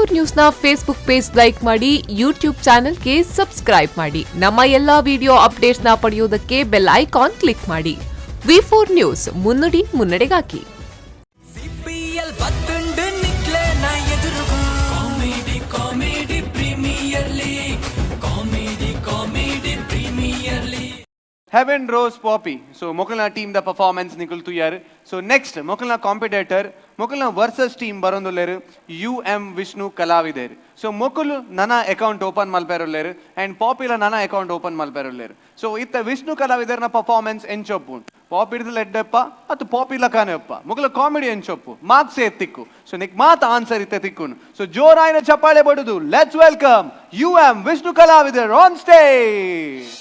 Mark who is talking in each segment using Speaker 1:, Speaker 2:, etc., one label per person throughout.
Speaker 1: V4 ನ್ಯೂಸ್ನ Facebook page like ಮಾಡಿ, YouTube ಚಾನೆಲ್ಗೆ subscribe ಮಾಡಿ. ನಮ್ಮ ಎಲ್ಲಾ ವಿಡಿಯೋ ಅಪ್ಡೇಟ್ಸ್ನ ಪಡೆಯೋದಕ್ಕೆ bell icon click ಮಾಡಿ. ವಿ4 ನ್ಯೂಸ್, ಮುನ್ನುಡಿ ಮುನ್ನಡೆಗಾಗಿ.
Speaker 2: ಸಿಪಿಎಲ್ ಬತ್ತುಂಡು ನಿಕ್ಲೆನ ಎದುರುಗು. Comedy comedy premier league, comedy comedy premier league.
Speaker 3: Heaven rose poppy. So ಮೊಕಲ್ನ team the performance ನಿಕುಲ್ ತುಯಾರ್. So next ಮೊಕಲ್ನ competitor, ಮೊಕಲ್ನ versus team ಬರೋಂದುಲ್ಲೇರು U M Vishnu ಕಲಾವಿದೇರ್. So ಮೊಕುಲು ನನ ಅಕೌಂಟ್ ಓಪನ್ ಮಲ್ಪೆರುಲ್ಲೇರು ಅಂಡ್ ಪಾಪಿಲ ನನ account open ಮಲ್ಪೆರುಲ್ಲೇರು. ಸೊ ಇತ್ತ Vishnu ಕಲಾವಿದರ್ನ performance ಎಂಚೊಪ್ಪು, ಪಾಪಿಡ್ದು ಎಡ್ಡೆಪ್ಪ ಅದು ಪಾಪಿಲ ಕಾನೆಪ್ಪ, ಮೊಕಲ comedy ಎಂಚೊಪ್ಪು, marks ಎತ್ತಿಕ್ಕು. ಸೊ ನಿಕ್ ಮಾತ answer ಇತ್ತೆ ತಿಕ್ಕುನು. ಸೊ ಜೋರಾಯಿನ ಚಪ್ಪಾಳೆ ಬಡುದು let's welcome U M Vishnu ಕಲಾವಿದರ್ on stage.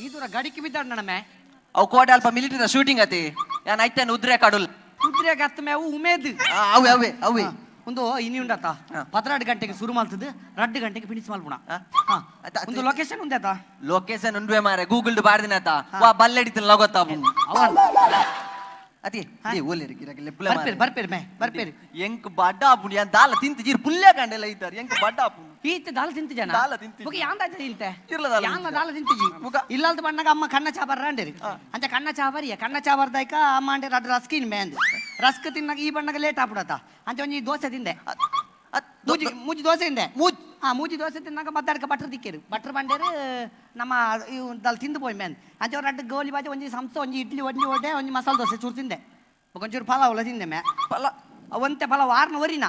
Speaker 4: ಈ ದೂರ ಗಡಿಕೆ ಬಿದ್ದಾಡ ನಮ್ಮೆ.
Speaker 5: ಅವು ಕೋಟೆ ಅಲ್ಪ ಮಿಲಿಟರಿ ಶೂಟಿಂಗ್ ಅತಿ ಯಾನ್ ಐತೇನು ಉದ್ರೆ ಕಡುಲ್.
Speaker 4: ಕುದುರೆ ಗತ್ತ ಮೇವು ಉಮೇದ್.
Speaker 5: ಅವೇ ಅವೇ ಅವೇ.
Speaker 4: ಒಂದು ಇನಿ ಉಂಡತ, 12 ಗಂಟೆಗೆ ಶುರು ಮಾಡ್ತದೆ, 2 ಗಂಟೆಗೆ ಫಿನಿಶ್ ಮಲ್ಪುಣ. ಒಂದು ಲೊಕೇಶನ್ ಉಂದಾತ?
Speaker 5: ಲೊಕೇಶನ್ ಉಂಡ್ವೆ ಮಾರೆ, ಗೂಗಲ್ ಬಾರ್ದಿನ ಆತ ವಾ ಬಲ್ಲೆಡಿತಿನ ಲಗೊತ್ತಾಪು. ಅತಿ they ಓಲೇರಿ ಗಿರಕ ಲೆಪ್ಪುಲೆ.
Speaker 4: ಬರ್ಪೇರು ಬರ್ಪೇರು ಮೇ ಬರ್ಪೇರು.
Speaker 5: ಎಂಕ್ ಬಡ್ಡ ಆಪುಂಡು, ಯಾನ್ ದಾಲ ತಿಂತ ಜೀರ್ ಪುಲ್ಯ ಕಂಡೆಲ್ಲ ಇದ್ದಾರೆ, ಎಂಕ್ ಬಡ್ಡ ಆಪುಂಡು.
Speaker 4: ಈತ ದಾಲ ತಿಂತ ಜನ.
Speaker 5: ದಾಲ ತಿಂತಿಜಿ.
Speaker 4: ಬೊಕ ಯಾಂದ ತಿಂತೆ?
Speaker 5: ಇರ್ಲ ದಾಲ.
Speaker 4: ಯಾಂದ ದಾಲ ತಿಂತಿಜಿ.
Speaker 5: ಬೊಕ?
Speaker 4: ಇಲ್ಲಲ್ದ ಬಣ್ಣಗ ಅಮ್ಮ ಕಣ್ಣ ಚಾಬರ್ ರಾಂಡೇರಿ ಅಂಚ ಕಣ್ಣ ಚಾಬರಿಯ ಕಣ್ಣ ಚಾಬರ್ದಾಯ್ಕ ಅಮ್ಮ ಅಂಡೆ ರಡ್ ರಸ್ಕ್ ಇನ್ ಮೇಂದ್ ರಸ್ಕ್ ತಿನ್ನಾಗ ಈ ಬಣ್ಣಗ ಲೇಟ್ ಆಪುಡತ ಅಂಚ ಒಂಜಿ ದೋಸೆ ತಿಂದೆ. ಮೂಜಿ ಮೂಜಿ ದೋಸೆ ಹಿಂದೆ. ಹಾ, ಮೂಜಿ ದೋಸೆ ತಿನ್ನಾಗ ಮದ್ದಾಡ್ಕ ಬಟ್ರ್ ತಿಕ್ಕೇರು, ಬಟ್ರ್ ಬಂಡೇರು ನಮ್ಮ ಇವು ದಾಲ್ ತಿಂದು ಪೋಯ್ ಮೇನ್. ಅಂಚ ರಡ್ಡು ಗೋಲಿ ಬಾಜಿ, ಒಂಜಿ ಸಂಸ, ಒಂಜಿ ಇಡ್ಲಿ, ಒಂಜಿ ವಡೆ, ಒಂಜಿ ಮಸಾಲೆ ದೋಸೆ ಚೂರು ತಿಂದೆ. ಒಂಚೂರು ಪಲಾವ್ ತಿಂದೆ ಮೇ.
Speaker 5: ಪಲ
Speaker 4: ಒಂತೆ ಪಲಾವ್ ವಾರ್ನ ಒರಿನ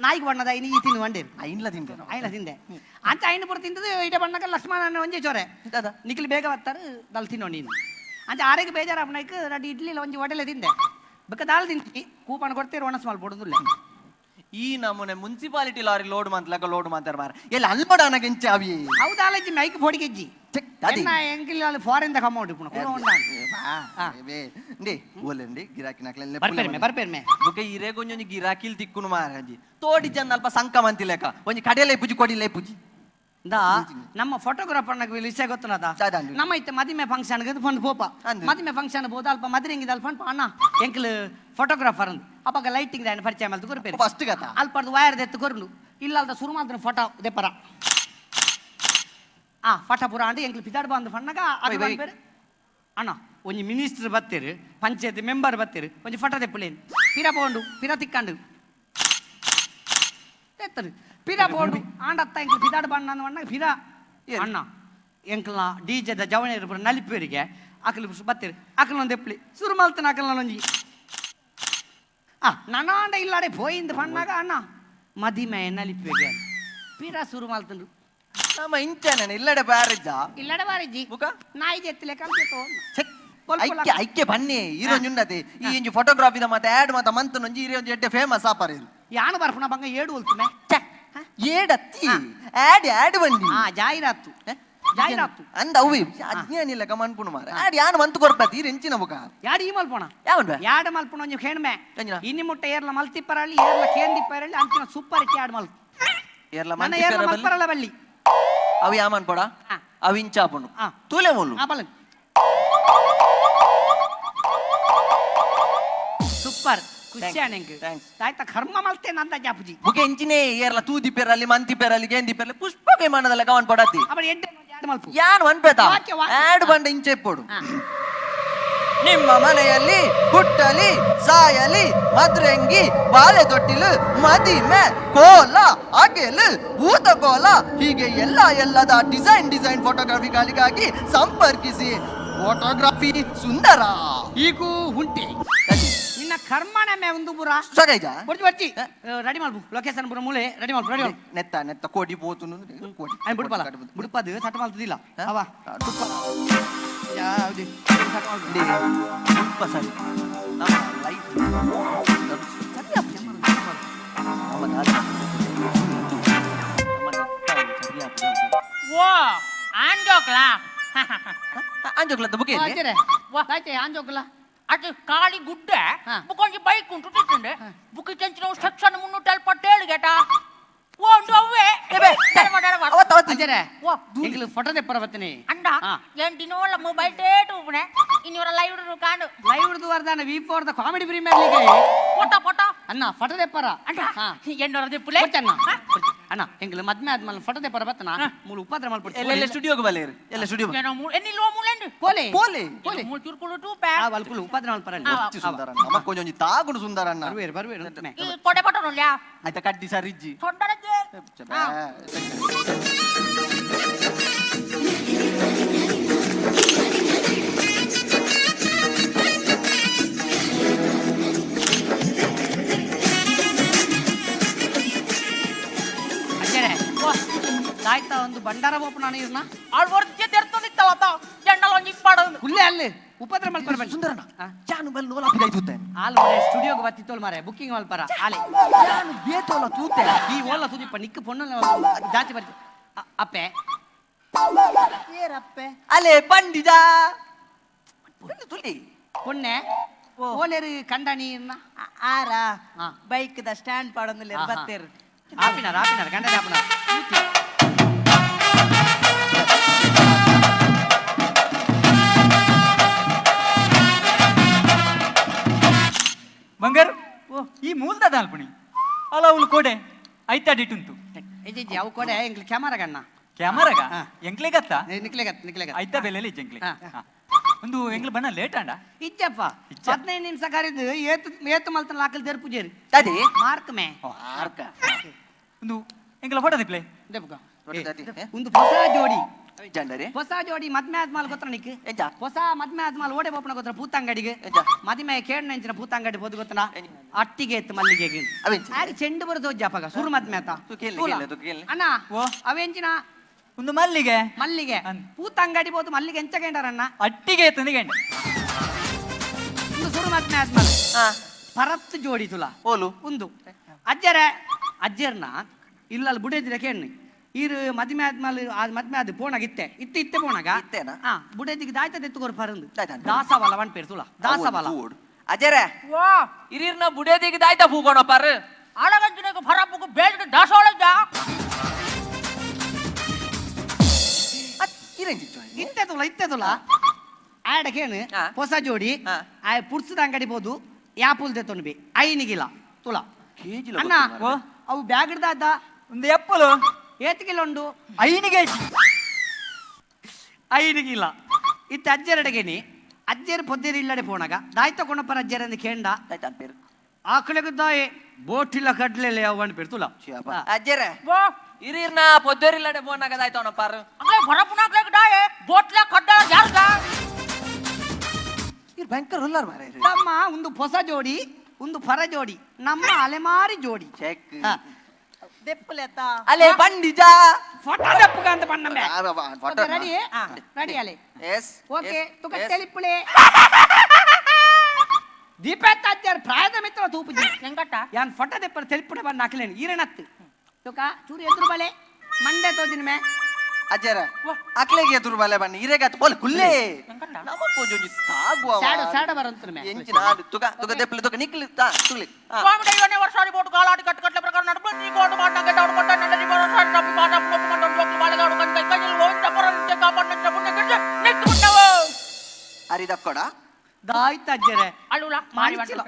Speaker 4: ನಾಯಿಗೆ ಬಣ್ಣದ ಇನಿ ಈ ತಿಂದು ಬಂಡೇರು.
Speaker 5: ಐನ್ಲ ತಿಂತೆ.
Speaker 4: ಐನ ತಿಂದೆ. ಅಂಚ ಐನ ಪೂರ ತಿಂದದು ಇಡ ಬಣ್ಣಗ ಲಕ್ಷ್ಮಣ ಒಂಜಿ ಚೊರೆ
Speaker 5: ದಾದ?
Speaker 4: ನಿಖಿಲ್ ಬೇಗ ಬರ್ತಾರೆ ದಾಲ್ ತಿನ್ನೋ ನೀನು ಅಂಚ ಆರೆಗೆ ಬೇಜಾರಾಪನಾಯ್ಕ ರಡ್ಡು ಇಡ್ಲಿ ಒಂಜಿ ವಡೆಲೆ ತಿಂದೆ. ಬೊಕ್ಕ ದಾಲ್ ತಿಂತಿ ಕೂಪಣ ಕೊಡ್ತೇರು ಒಣಸ್ ಮಲ್ಪೊಡುದಿಲ್ಲ.
Speaker 5: ಈ ನಮೂನೆ municipality lorry load ಮಂತ್ಲಕ load ಮಾತಾರ ಮಾರ ಎಲ್ಲಿ ಅಲ್ಪಡಾನ ಕೆಂಚ ಅವಿ.
Speaker 4: ಹೌದು, ಆಲಜ್ಜಿ ಮೈಕ್ ಫೋಡಿಗೆಜ್ಜಿ.
Speaker 5: ಚೆಕ್ ದಾದಿ.
Speaker 4: ಎನ್ನ ಎಂಕಿಲ್ foreign the amount ಇಪ್ಪುನ ಕುಡ ಉಂಡಾನ್.
Speaker 5: ಇಂಡಿ ಓಲೆಂಡಿ ಗಿರಾಕಿ ನಕ್ಲೆ.
Speaker 4: ಬರ್ಪೇರ್ಮೆ ಬರ್ಪೇರ್ಮೆ.
Speaker 5: ಬೊಕ ಇರೇಗ್ ಒಂಜೊಂಜಿ ಗಿರಾಕಿಲ್ ತಿಕ್ಕುನು ಮಾರಾಜಿ, ತೋಡಿ ಜನ ಅಲ್ಪ ಸಂಕ ಮಂತಿಲೆಕ ಒಂಜಿ ಕಡೆಲೆ ಪುಜಿ ಕೊಡಿಲೆ ಪುಜಿ.
Speaker 4: ಇಂದ ನಮ್ಮ ಫೋಟೋಗ್ರಾಫರ್ ನಗ ವಿಷಯ ಗೊತ್ತನದ.
Speaker 5: ದಾದ?
Speaker 4: ನಮ್ಮ ಇತ್ತೆ ಮದಿಮೆ ಫಂಕ್ಷನ್ ಗೆ ಫಂಡ್ ಪೋಪ.
Speaker 5: ಅಂದ್.
Speaker 4: ಮದಿಮೆ ಫಂಕ್ಷನ್ ಬೋದ ಅಲ್ಪ ಮದಿರೆಂಗಿದ ಅಲ್ಪ ಫಂಡ್ ಅಣ್ಣ ಎಂಕ್ಲು ಫೋಟೋಗ್ರಾಫರ್ ಅಂದ್ ಅಪಗ ಲೈಟಿಂಗ್ ದಾಯನ ಪರಿಚಯ ಮಲ್ತು ಕೊರ್ಪೇರು.
Speaker 5: ಫಸ್ಟ್ ಗತ.
Speaker 4: ಅಲ್ಪರ್ದು ವೈರ್ ದೆತ್ತು ಕೊರ್ನು ಇಲ್ಲ ಅಲ್ದ ಸುರು ಮಾತ್ರ ಫೋಟೋ ದೆಪ್ಪರ ಆ ಫೋಟೋ ಪೂರ ಅಂಡ್ ಎಂಕ್ಲು ಪಿದಾಡ್ ಬಂದು ಫಣ್ಣಗ ಅದು
Speaker 5: ವೈ, ವೈ.
Speaker 4: ಪನ್ಪೇರು ಅಣ್ಣ ಒಂಜಿ ಮಿನಿಸ್ಟರ್ ಬತ್ತೇರು, ಪಂಚಾಯತ್ ಮೆಂಬರ್ ಬತ್ತೇರು, ಒಂಜಿ ಫೋಟೋ ದೆಪ್ಪುಲೇನು. ಪಿರ ಪೋಂಡು ಪಿರ ತಿಕ್ಕಂಡು ತೆತ್ತರು ಪಿರ ಪೋಂಡು ಆಂಡತ್ತ ಎಂಕ್ಲು ಪಿದಾಡ್ ಬಣ್ಣ ಅಂದ್ ಪಿರ.
Speaker 5: ಏನ್?
Speaker 4: ಅಣ್ಣ ಎಂಕ್ಲ ಡಿಜೆದ ಜವಣೇರು ಪೂರ ನಲಿಪೇರಿಗೆ ಅಕಲು ಬತ್ತೇರು, ಅಕಲ್ ಒಂದು ಎಪ್ಲಿ ಸುರು ಮಲ್ತನ ಅಕಲ್ನ ಒಂಜಿ ಆ ನನಾಂಡ ಇಲ್ಲಾಡೆ ಪೋಯಿಂದ್ ಪಣ್ಣಾಗ ಅಣ್ಣ ಮದಿಮೆ ನಲಿಪೇಗೆ ಪಿರ ಸುರು ಮಲ್ತಂಡು.
Speaker 5: ನಮ್ಮ ಇಂಚನೆ ಇಲ್ಲಡೆ ಬ್ಯಾರಿಜ್ಜ.
Speaker 4: ಇಲ್ಲಡೆ ಬಾರಿಜ್ಜಿ.
Speaker 5: ಬುಕ?
Speaker 4: ನಾಯಿ ಜೆತ್ತಲೆ ಕಂಪ್ಯೂಟರ್.
Speaker 5: ಚೆಕ್.
Speaker 4: ಕೊಲ್ ಕೊಲ್.
Speaker 5: ಐಕ್ಯ ಐಕ್ಯ ಬನ್ನಿ ಈರೊಂಜಿ ಉಂಡತೆ ಈ ಇಂಜಿ ಫೋಟೋಗ್ರಾಫಿದ ಮತ್ತೆ ಆಡ್ ಮತ್ತೆ ಮಂತನೊಂಜಿ ಈರೊಂಜಿ ಎಡ್ಡೆ ಫೇಮಸ್ ಆಪರ್ ಇರು.
Speaker 4: ಯಾನು ಬರ್ಪುಣ ಬಂಗ ಏಡು ಒಲ್ತುಮೆ.
Speaker 5: ಏಡತ್ತಿ, ಆಡ್ ಆಡ್ ಬನ್ನಿ.
Speaker 4: ಆ ಜಾಹೀರಾತು ಜಾಹೀರಾತು.
Speaker 5: ಅಂದ ಅವಿ ಅಜ್ಞಾನಿ ಇಲ್ಲ ಕಮನ್ಪುಣ ಮಾರ ಆಡ್ ಯಾನು ಮಂತು ಕೊರ್ಪತಿ ಈರ್ ಎಂಚಿನ ಬುಕ.
Speaker 4: ಯಾಡು ಈ ಮಲ್ಪೋಣ?
Speaker 5: ಯಾವನ್ ಬೇ?
Speaker 4: ಯಾಡ ಮಲ್ಪುಣ ಒಂಜಿ ಖೇಣ್ಮೆ.
Speaker 5: ಎಂಚಿನ?
Speaker 4: ಇನ್ನಿ ಮುಟ್ಟ ಏರ್ಲ ಮಲ್ತಿಪ್ಪರಲ್ಲಿ ಏರ್ಲ ಕೇಂದಿಪ್ಪರಲ್ಲಿ ಅಂಚಿನ ಸೂಪರ್ ಯಾಡ್ ಮಲ್ತು.
Speaker 5: ಏರ್ಲ
Speaker 4: ನನ್ನ ಏರ್ಲ
Speaker 5: ಮಂತಿಪ್ಪರ.
Speaker 4: ಮಲ್ಪರಲ್ಲ ಬಲ್ಲಿ.
Speaker 5: ಅವಿ ಯಾಮನ್ ಪೊಡ. ಅವಿ ಇಂಚಾಪುಂಡು. ತೂಲೆ ಮುಲ್ಲು.
Speaker 4: ಆ ಬಲನ್ ಸೂಪರ್ ಖುಷಿ ಎಂಕ್.
Speaker 5: Thanks.
Speaker 4: ಆಯ್ತಾ ಕರ್ಮ ಮಲ್ತೆ ನಂದ ಜಾಪುಜಿ.
Speaker 5: ಬುಕ ಎಂಚಿನೇ ಏರ್ಲ ತೂದಿ ಪೆರಲ್ಲಿ ಮಂತಿ ಪೆರಲ್ಲಿ ಗೇಂದಿ ಪೆರಲ್ಲಿ ಪುಷ್ಪ ವಿಮಾನದಲ್ಲ ಕವನ್ ಪಡತಿ.
Speaker 4: ಅವರ ಎಡ್ಡೆ ಯಾಡ್ ಮಲ್ಪು.
Speaker 5: ಯಾನ್ ಒನ್ಪೇತ.
Speaker 4: ವಾಕ್ಯ, ವಾಕ್ಯ.
Speaker 5: ಆಡ್ ಬಂಡ ಇಂಚೆ ಪೊಡು. ನಿಮ್ಮ ಮನೆಯಲ್ಲಿ ಹುಟ್ಟಲಿ ಸಾಯಲಿ ಮದ್ರಂಗಿ ಬಾಳೆ ತೊಟ್ಟಿಲು ಮದಿಮೆ ಕೋಲ ಅಗೆಲು ಭೂತ ಕೋಲ ಹೀಗೆ ಎಲ್ಲ ಎಲ್ಲದ ಡಿಸೈನ್ ಡಿಸೈನ್ ಫೋಟೋಗ್ರಫಿಗಳಿಗಾಗಿ ಸಂಪರ್ಕಿಸಿ ಫೋಟೋಗ್ರಫಿ ಸುಂದರ.
Speaker 4: ಈಗೂ ಹುಂಟೆ ನಿನ್ನ ಕರ್ಮಣ ಮೇ ಒಂದು ಪುರ.
Speaker 5: ಸಗೈಜ.
Speaker 4: ಬರ್ಜಿ ಬರ್ಜಿ ರೆಡಿ ಮಲ್ಪು ಲೊಕೇಶನ್ ಪುರ ಮೂಲೆ ರೆಡಿ ಮಲ್ಪು ರೆಡಿ ಮಲ್ಪು.
Speaker 5: ನೆತ್ತ ನೆತ್ತ ಕೋಡಿ ಪೋತು ಕೋಡಿ.
Speaker 4: ಆಯ್ತು ಬಿಡ್ಪಲ್ಲ ಬಿಡ್ಪದು ಸಟ್ ಮಲ್ತದಿಲ್ಲ ಅವ ಯಾವ್ದು ಸಟ್ ಮಲ್ತು.
Speaker 5: ಸ್ವಲ್ಪ ಸರಿ ನಮ್ಮ ಲೈಫ್ ಸರಿ ಆಪುಜಿ. ನಮ್ಮ ದಾದ ನಮ್ಮ ನೆತ್ತ ಸರಿ ಆಪುಜಿ.
Speaker 6: ಓ ಆಂಜೋಕ್ಲಾ.
Speaker 5: ಅಂಜೋಗ್ಲತ್ತ ಬುಕ್.
Speaker 4: ಆಯ್ತಾರೆ ಆಯ್ತೆ ಆಂಜೋಕಲ.
Speaker 6: ಅದು ಖಾಲಿ ಗುಡ್ಡೆ ಬುಕ್ಕೊಂಜಿ ಬೈಕ್ ಉಂಟು ತಿಕ್ಕಂಡೆ ಬುಕ್ ಚೆಂಚಿನ ಸೆಕ್ಷನ್ 377 ಗೇಟ ಒಂದು ಅವೇ
Speaker 4: ಅಜ್ಜರೇ ಎಂಗ್ಲು ಫೋಟೋ ತೆಪ್ಪರ ಬತ್ತನೆ
Speaker 6: ಅಂಡ ಏನ್ ದಿನೋಲ ಮೊಬೈಲ್ ಡೇಟ್ ಉಪ್ಪುನೆ ಇನ್ನಿವರ ಲೈವ್ ಕಾಂಡು
Speaker 4: ಲೈವ್ ದು ವರ್ದಾನ V4 the comedy premier league
Speaker 6: photo photo
Speaker 4: ಅಣ್ಣ ಫೋಟೋ ತೆಪ್ಪರ
Speaker 6: ಅಂಡ ಎನ್ನೋರ ದೆಪ್ಪುಲೆ
Speaker 4: ಅಣ್ಣ ಅಣ್ಣ ಎಂಗ್ಲು ಮದ್ಮೆ ಆದ್ಮೇಲೆ ಫೋಟೋ ತೆಪ್ಪರ ಬತ್ತನ ಮೂಲು ಉಪದ್ರ ಮಲ್ಪೊಡ್ಚಿ
Speaker 5: ಎಲ್ಲ ಸ್ಟುಡಿಯೋಗೆ ಬಲ್ಲೇರು ಎಲ್ಲ ಸ್ಟುಡಿಯೋ
Speaker 6: ಏನೋ ಎನ್ನಿಲ್ಲೋ ಮೂಲೆಂಡು
Speaker 4: ಪೋಲೆ
Speaker 5: ಪೋಲೆ
Speaker 4: ಪೋಲೆ
Speaker 6: ಮೂಲು ಚುರುಕುಲು ಟೂಪೆ
Speaker 4: ಆ ವಲ್ಕುಲು ಉಪದ್ರ ಮಲ್ಪರಲ್ಲ
Speaker 5: ಒತ್ತಿ ಸುಂದರ ಅಮ್ಮ ಕೊಂಚ ಒಂಜಿ ತಾಗುಡು ಸುಂದರ ಅಣ್ಣ
Speaker 4: ಬರುವೇರು ಬರುವೇರು ಉಂಟುಮೆ
Speaker 6: ಈ ಕೊಡೆ ಪಟೋಲ್ಲ
Speaker 5: ಆಯ್ತಾ ಕಡ್ಡಿ ಸರಿಜ್ಜಿ
Speaker 6: ತೊಂಡರಜ್ಜೆ
Speaker 4: ಅಜ್ಜರೇ ಆಯ್ತಾ ಒಂದು ಭಂಡಾರ ಬೋಪು ನಾನು ಇರ್ನ
Speaker 6: ಆಳ್ ವರ್ಜ್ಯ ತೆರ್ತೊಂದಿತ್ತಲತ ಜಂಡಲ ಒಂಜಿ ಪಾಡೊಂದು
Speaker 4: ಕುಲ್ಲೆ ಅಲ್ಲಿ ಉಪದ್ರ ಮಲ್ಪರ ಬನ್ನಿ
Speaker 5: ಸುಂದರಣ್ಣ ಜಾನು ಬಲ್ ನೋಲ ಪಿದಾಯ್ ತೂತೆ
Speaker 4: ಆಲ್ ಮರೆ ಸ್ಟುಡಿಯೋಗೆ ಬತ್ತಿತ್ತೋಲ್ ಮಾರೆ ಬುಕ್ಕಿಂಗ್ ಮಲ್ಪರ ಆಲೆ
Speaker 5: ಜಾನು ಬೇತೋಲ ತೂತೆ
Speaker 4: ಈ ಓಲ ತುದಿಪ್ಪ ನಿಕ್ಕ ಪೊಣ್ಣ ಜಾತಿ ಬರ್ತಿ ಅಪ್ಪೆ
Speaker 5: ಏರಪ್ಪೆ ಅಲೆ ಪಂಡಿಜ ತುಲಿ
Speaker 4: ಪೊಣ್ಣೆ ಓಲೇರು ಕಂಡ ನೀರ್ನ
Speaker 7: ಆರ bike the stand ಪಾಡೊಂದಿಲ್ಲ ಬತ್ತೇರು
Speaker 4: ಆಪಿನಾರ ಆಪಿನಾರ ಗಂಡ ಆಪಿನಾರ
Speaker 8: ಬಂಗಾರು ಈ ಮೂಲದ ದಾಲ್ಪುಣಿ ಅಲ್ಲ ಅವಳು ಕೋಡೆ ಐತಾಡಿಟ್ಟುಂತು
Speaker 4: ಅವು ಕೋಡೆ ಎಂಗ್ಲಿ ಕ್ಯಾಮರಾ ಗಣ್ಣ
Speaker 8: ಕ್ಯಾಮರಾಗ ಎಂಕ್ಲೆಗತ್ತ
Speaker 4: ನಿಕ್ಲೆಗತ್ತ ನಿಕ್ಲೆಗತ್ತ
Speaker 8: ಐತಾ ಬೆಲೆಲಿ ಎಂಕ್ಲೆ ಒಂದು ಎಂಗ್ಲ ಬಣ್ಣ ಲೇಟ್ ಅಂಡ
Speaker 4: ಇಜ್ಜಪ್ಪ 15 ನಿಮಿಷ ಕರೆದು ಏತು ಏತು ಮಲ್ತನ ಲಾಕಲ್ there ಪೂಜೇರಿ
Speaker 5: ತದಿ
Speaker 4: ಮಾರ್ಕ್ ಮೇ
Speaker 5: ಮಾರ್ಕ
Speaker 8: ಒಂದು ಎಂಗ್ಲ ಫೋಟೋ ದಿಪ್ಲೆ
Speaker 4: ದೆಪ್ಕ ಒಂದು ಹೊಸ ಜೋಡಿ
Speaker 5: ಜಂಡರೆ
Speaker 4: ಹೊಸ ಜೋಡಿ ಮದ್ಮೆ ಆದ್ಮಾಲ್ ಗೊತ್ತ ನಿಕ್ ಹೊಸ ಮದ್ಮೆ ಆದ್ಮಾಲ್ ಓಡೆ ಬೋಪನ ಗೊತ್ತ ಪೂತಂಗಡಿಗೆ ಮದಿಮೆ ಕೇಳ್ ನಂಚಿನ ಪೂತಂಗಡಿ ಪೋದು ಗೊತ್ತನ ಅಟ್ಟಿಗೆ ಎತ್ತು ಮಲ್ಲಿಗೆ ಆಡಿ ಚೆಂಡು ಬರೋದು ಅಪ್ಪಗ ಸುರು ಮದ್ಮೆ ಆತ ಅಣ್ಣ ಅವೆಂಚಿನ
Speaker 8: ಒಂದು ಮಲ್ಲಿಗೆ
Speaker 4: ಮಲ್ಲಿಗೆ ಪೂತಂಗಡಿ ಬೋದು ಮಲ್ಲಿಗೆ ಎಂಚ ಗೇಂಡರಣ್ಣ
Speaker 8: ಅಟ್ಟಿಗೆ ಎತ್ತು ಗೇಂಡ
Speaker 4: ಒಂದು ಸುರು ಮದ್ಮೆ ಆದ್ಮಾಲ್ ಪರತ್ತು ಜೋಡಿ ತುಲ
Speaker 5: ಓಲು
Speaker 4: ಒಂದು ಅಜ್ಜರ ಅಜ್ಜರ್ನ ಇಲ್ಲಲ್ಲಿ ಬುಡೇದಿರ ಕೇಳಿ ಈರು ಮದ್ಮೆ ಆದ್ಮೇಲೆ ಮದ್ಮೆ ಆದ ಪೋಣಾಗ ಇತ್ತೆ ಇತ್ತೆ ಇತ್ತೆ ಪೋಣಾಗ ಹಾ ಬುಡೇದಿಗೆ ದಾಯ್ತದ ಎತ್ತುಕೊರು ಪರಂದು ದಾಸವಾಲ ಒನ್ ಪೇರು ತುಲ ದಾಸವಾಲ
Speaker 5: ಅಜರೆ
Speaker 2: ಇರಿರ್ನ ಬುಡೇದಿಗೆ ದಾಯ್ತ ಪೂಗೋಣ ಪಾರು
Speaker 6: ಆಳಗಂಜಿನಗ ಭರಪುಗು ಬೇಲ್ಡ್ ದಾಸೋಳಜ
Speaker 4: ಇತ್ತೆ ತುಲ ಇತ್ತೆ ತುಲ ಆಡಕೇನು ಹೊಸ ಜೋಡಿ ಆ ಪುರ್ಸದ ಅಂಗಡಿ ಬೋದು ಯಾಪುಲ್ ತೆತ್ತೊಂಡು ಬಿ ಐನಿಗಿಲ್ಲ ತುಲ ಅಣ್ಣ ಅವು ಬ್ಯಾಗ್ ಹಿಡ್ದಾದ
Speaker 8: ಒಂದು ಎಪ್ಪಲು
Speaker 4: ಏತ್ ಕಿಲೋ ಉಂಡು
Speaker 8: 5 ಕೆಜಿ
Speaker 4: 5 ಕಿಲೋ ಇತ್ತ ಅಜ್ಜರಡಗೇನಿ ಅಜ್ಜರು ಪೊದ್ದೇರು ಇಲ್ಲಡೆ ಪೋಣಾಗ ದಾಯ್ತ ಕೊಣಪ್ಪರ ಅಜ್ಜರಂದು ಕೇಂಡ ಆಕಳಿಗೆ ದಾಯೆ ಬೋಟಿಲ್ಲ ಕಡ್ಲೆಲ್ಲ ಯಾವ ಪೇರು ತುಲ
Speaker 5: ಅಜ್ಜರೆ
Speaker 2: ಇರಿರ್ನ ಪೊದ್ದೇರಿಲ್ಲಡೆ ಬೋನಾಗ ದಾಯ್ತವನ ಪಾರು
Speaker 6: ಅಗ್ಲೇ ಭರಪುನಾಗ್ಲೇಗ ದಾಯೆ ಬೋಟ್ಲ ಕಡ್ಡ ಯಾರ್ಗ
Speaker 5: ಇರ್ ಭಯಂಕರ ಹುಲ್ಲಾರ್ ಮಾರ್ರೆ
Speaker 4: ನಮ್ಮ ಒಂದು ಹೊಸ ಜೋಡಿ ಒಂದು ಪರ ಜೋಡಿ ನಮ್ಮ ಅಲೆಮಾರಿ ಜೋಡಿ
Speaker 5: ಚೆಕ್
Speaker 7: ಅಲೆ
Speaker 5: ಬಂಡಿಜ
Speaker 4: ಫೋಟೋ ದಪ್ಪಗ ಅಂತ ಬಣ್ಣಮ್ಮೆ ರೆಡಿ ರೆಡಿ ಅಲೆ
Speaker 5: ಎಸ್
Speaker 4: ಓಕೆ ತುಕ ತೆಲಿಪುಳೆ ದೀಪತ್ತಾಚಾರ ಪ್ರಾಯದ ಮಿತ್ರ ತೂಪುಜಿ
Speaker 6: ಎಂಗಟ್ಟ
Speaker 4: ಯಾನ್ ಫೋಟೋ ದೆಪ್ಪರ ತೆಲಿಪುಡೆ ಬಂದು ಹಾಕ್ಲೇನು ಈರಣತ್ತು ತುಕ ಚೂರು ಎದುರು ಬಲೆ ಮಂಡೆ ತೋಜಿನ ಮೇ
Speaker 5: ಅಜ್ಜರ ಅಕ್ಲೆಗೆ ಎದುರು ಬಲೆ ಬನ್ನಿ ಇರೆಗತ್ ಬೋಲ್ ಕುಲ್ಲೆ ನಮ್ಮ ಪೂಜೊಂಜಿ ತಾಗುವ
Speaker 4: ಸ್ಯಾಡ ಸ್ಯಾಡ ಬರಂತ ಮೇ
Speaker 5: ಎಂಚಿನ ಆಡು ತುಕ ತುಕ ದೆಪ್ಪಲೆ ತುಕ ನಿಕ್ಲಿ ತಾ ತುಲಿ
Speaker 6: ಸ್ವಾಮಿ ದೈವನೇ ವರ್ಷಾಡಿ ಬೋಟು ಗಾಲಾಡಿ ಕಟ್ಟು ಕಟ್ಲೆ ಪ್ರಕಾರ ನಡುಪು ನೀ ಕೋಟು ಮಾಡ ಗೆಟ್ಟ ಕೊಟ್ಟ ನಡರಿ ಬರೋ ಸಾರಿ ನಪ್ಪಿ ಪಾಠ ಪೊಪ್ಪು ಮಂಡಲ ಲೋಕ ಬಾಳೆಗಾಡು ಕೈ ಕೈಯಲ್ಲಿ ಗೋವಿಂದ ಪರ ನಿತ್ಯ ಕಾಪಾಡ ನಿತ್ಯ ಪುಣ್ಯ ಕೃಷ್ಣ ನೆಕ್ಸ್ಟ್ ಪುಣ್ಯವ
Speaker 5: ಅರಿದಕ್ಕೊಡ
Speaker 4: ದಾಯ್ತ ಅಜ್ಜರೆ
Speaker 6: ಅಳುಲ
Speaker 4: ಮಂಚಿಲ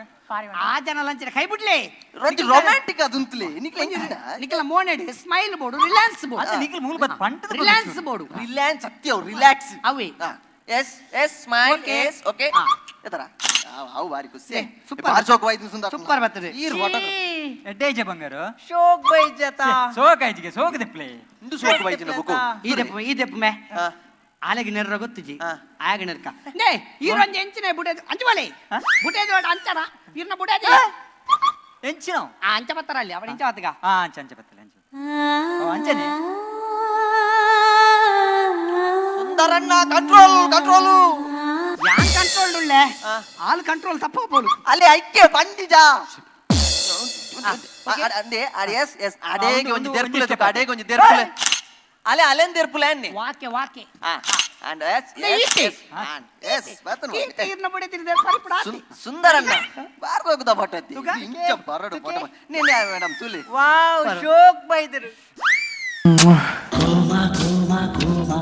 Speaker 4: ಆ ಜನ ಲಂಚನ ಕೈ ಬಿಡ್ಲಿ
Speaker 5: ರೊಂಜಿ ರೊಮ್ಯಾಂಟಿಕ್ ಅದುಂತ್ಲಿ ನಿಕ್ಲೆ ಎಂಚಿನ
Speaker 4: ನಿಖಲ ಮೋನೆಡ್ ಸ್ಮೈಲ್ ಬೋರ್ಡು ರಿಲಯನ್ಸ್ ಬೋರ್ಡು
Speaker 8: ಅದು ನಿಖಲ್ ಮೂಲ ಬತ್ ಪಂಟದ
Speaker 4: ರಿಲಯನ್ಸ್ ಬೋರ್ಡು
Speaker 5: ರಿಲ್ಯಾನ್ಸ್ ಸತ್ಯ ರಿಲ್ಯಾಕ್ಸ್
Speaker 4: ಅವೇ
Speaker 5: S S smile
Speaker 4: Okay.
Speaker 5: S okay ಎತ್ತರ ಅವು ಬಾರಿ ಖುಷಿ
Speaker 4: ಸೂಪರ್.
Speaker 5: ಬಾರಿ ಶೋಕ್ ವಾಯ್ತು ಸುಂದರ
Speaker 4: ಸೂಪರ್ ಬರ್ತದೆ.
Speaker 5: ಈರ್ ಫೋಟೋ
Speaker 8: ಎಡ್ಡೇಜೆ ಬಂಗಾರು
Speaker 7: ಶೋಕ್ ಬೈಜತ
Speaker 8: ಸೋಕ್ ಆಯ್ತಿಗೆ ಸೋಕ್ ದೆಪ್ಲೆ
Speaker 5: ಇಂದು ಶೋಕ್ ವಾಯ್ತಿನ ಬುಕು
Speaker 4: ಈ ದೆಪ್ಪ ಈ ದೆಪ್ಪ ಮೇ ಆಲೆಗೆ ನೆರ್ರ ಗೊತ್ತಿಜಿ ಆಗ ನೆರ್ಕ ನೇ ಈರೊಂಜಿ ಎಂಚಿನ ಬುಡೇದು ಅಂಚುವಲೆ ಬುಡೇದು ಅಂಚನ ಇರ್ನ ಬುಡೇದು
Speaker 8: ಎಂಚಿನ
Speaker 4: ಆ ಅಂಚ ಬತ್ತಾರ ಅಲ್ಲಿ ಅವನ ಇಂಚ ಬತ್ತಗ
Speaker 8: ಆ ಅಂಚ ಅಂಚ ಬತ್ತಲೆ ಅಂಚ ಓ ಅಂಚನೆ
Speaker 5: ಸುಂದರಣ್ಣ ಕಂಟ್ರೋಲ್ ಕಂಟ್ರೋಲು
Speaker 4: ಯಾನ್ ಕಂಟ್ರೋಲ್ ಉಳ್ಳೆ ಆಲ್ ಕಂಟ್ರೋಲ್ ತಪ್ಪ ಬೋಲು
Speaker 5: ಅಲ್ಲಿ ಐಕ್ಯ ಬಂದಿಜಾ ಅಂದೆ ಎಸ್ ಎಸ್ ಅಡೇಗೆ ಒಂಜಿ ದೆರ್ಪುಲೆ ತುಕ ಅಡೇಗೆ ಒಂಜಿ ದೆರ್ಪುಲೆ ಅಲೆ ಅಲೆನ್ ದೆರ್ಪುಲೆ ಅನ್ನಿ
Speaker 4: ವಾಕೆ ವಾಕೆ
Speaker 5: ಆ And S S S ಬರ್ತನ
Speaker 4: ಈರ್ನ ಬುಡಿ ತಿಂದೆ ಪರಿಪುಡ
Speaker 5: ಸುಂದರಣ್ಣ ಬಾರ್ ಹೋಗುದ ಫೋಟೋ ಅತ್ತಿ ಇಂಚ ಬರಡು ಫೋಟೋ ನೀನೆ ಮೇಡಮ್ ತುಲಿ
Speaker 7: ವಾವ್ ಶೋಕ್ ಬೈದರು
Speaker 9: coma coma coma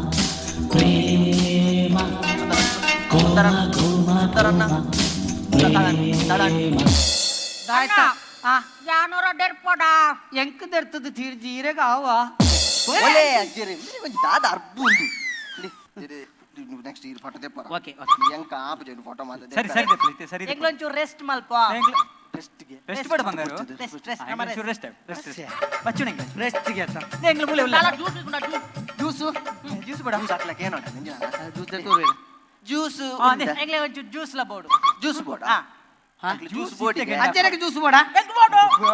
Speaker 9: ಪ್ರೇಮ coma coma coma ಪ್ರೇಮ
Speaker 4: ದಾಯ್ತಾ ಆ
Speaker 6: ಯಾನೋರ ಡೆರ್ಪೋಡ
Speaker 4: ಎಂಕ್ ದೆರ್ತದ ತೀರ್ ಜೀರೆಗ ಆವ
Speaker 5: ಒಲೆ ಅಜ್ಜರಿ ಒಂಜಿ ದಾದ ಅರ್ಬು ಉಂದು ನೆಕ್ಸ್ಟ್ ಇರ್ ಫೋಟೋ ದೆಪ್ಪರ
Speaker 4: ಓಕೆ ಓಕೆ
Speaker 5: ಎಂಕ ಆಪು ಜನ ಫೋಟೋ ಮಾತ
Speaker 8: ಸರಿ ಸರಿ ದೆಪ್ಪಲೆ ಸರಿ
Speaker 7: ಎಂಗ್ಲೊಂಚೂರು ರೆಸ್ಟ್ ಮಲ್ಪ
Speaker 5: ರೆಸ್ಟ್ ಗೆ
Speaker 8: ರೆಸ್ಟ್ ಬೇಡ ಬಂಗಾರು
Speaker 7: ರೆಸ್ಟ್ ರೆಸ್ಟ್ ನಮ್ಮ
Speaker 8: ಚೂರು rest rest rest ಬಚ್ಚುಣ
Speaker 4: rest ಗೆ ಆತ
Speaker 8: ಎಂಗ್ಲ ಮೂಲೆ ಉಲ್ಲ
Speaker 6: ಜ್ಯೂಸ್ ಇಕ್ಕುಂಡ
Speaker 4: ಜ್ಯೂಸು
Speaker 8: ಜ್ಯೂಸ್ ಬೇಡ
Speaker 5: ಜ್ಯೂಸ್ ಹಾಕ್ಲಕ್ಕೆ ಏನು
Speaker 4: ಜ್ಯೂಸ್ ದೆತ್ತೂರು
Speaker 5: ಜ್ಯೂಸ್
Speaker 7: ಎಂಗ್ಲೆ ಒಂಚೂರು ಜ್ಯೂಸ್ ಲ ಬೋಡು
Speaker 5: ಜ್ಯೂಸ್ ಬೋಡ ಜ್ಯೂಸ್ ಬೋಡಿಗೆ
Speaker 4: ಅಜ್ಜರಿಗೆ ಜ್ಯೂಸ್ ಬೋಡ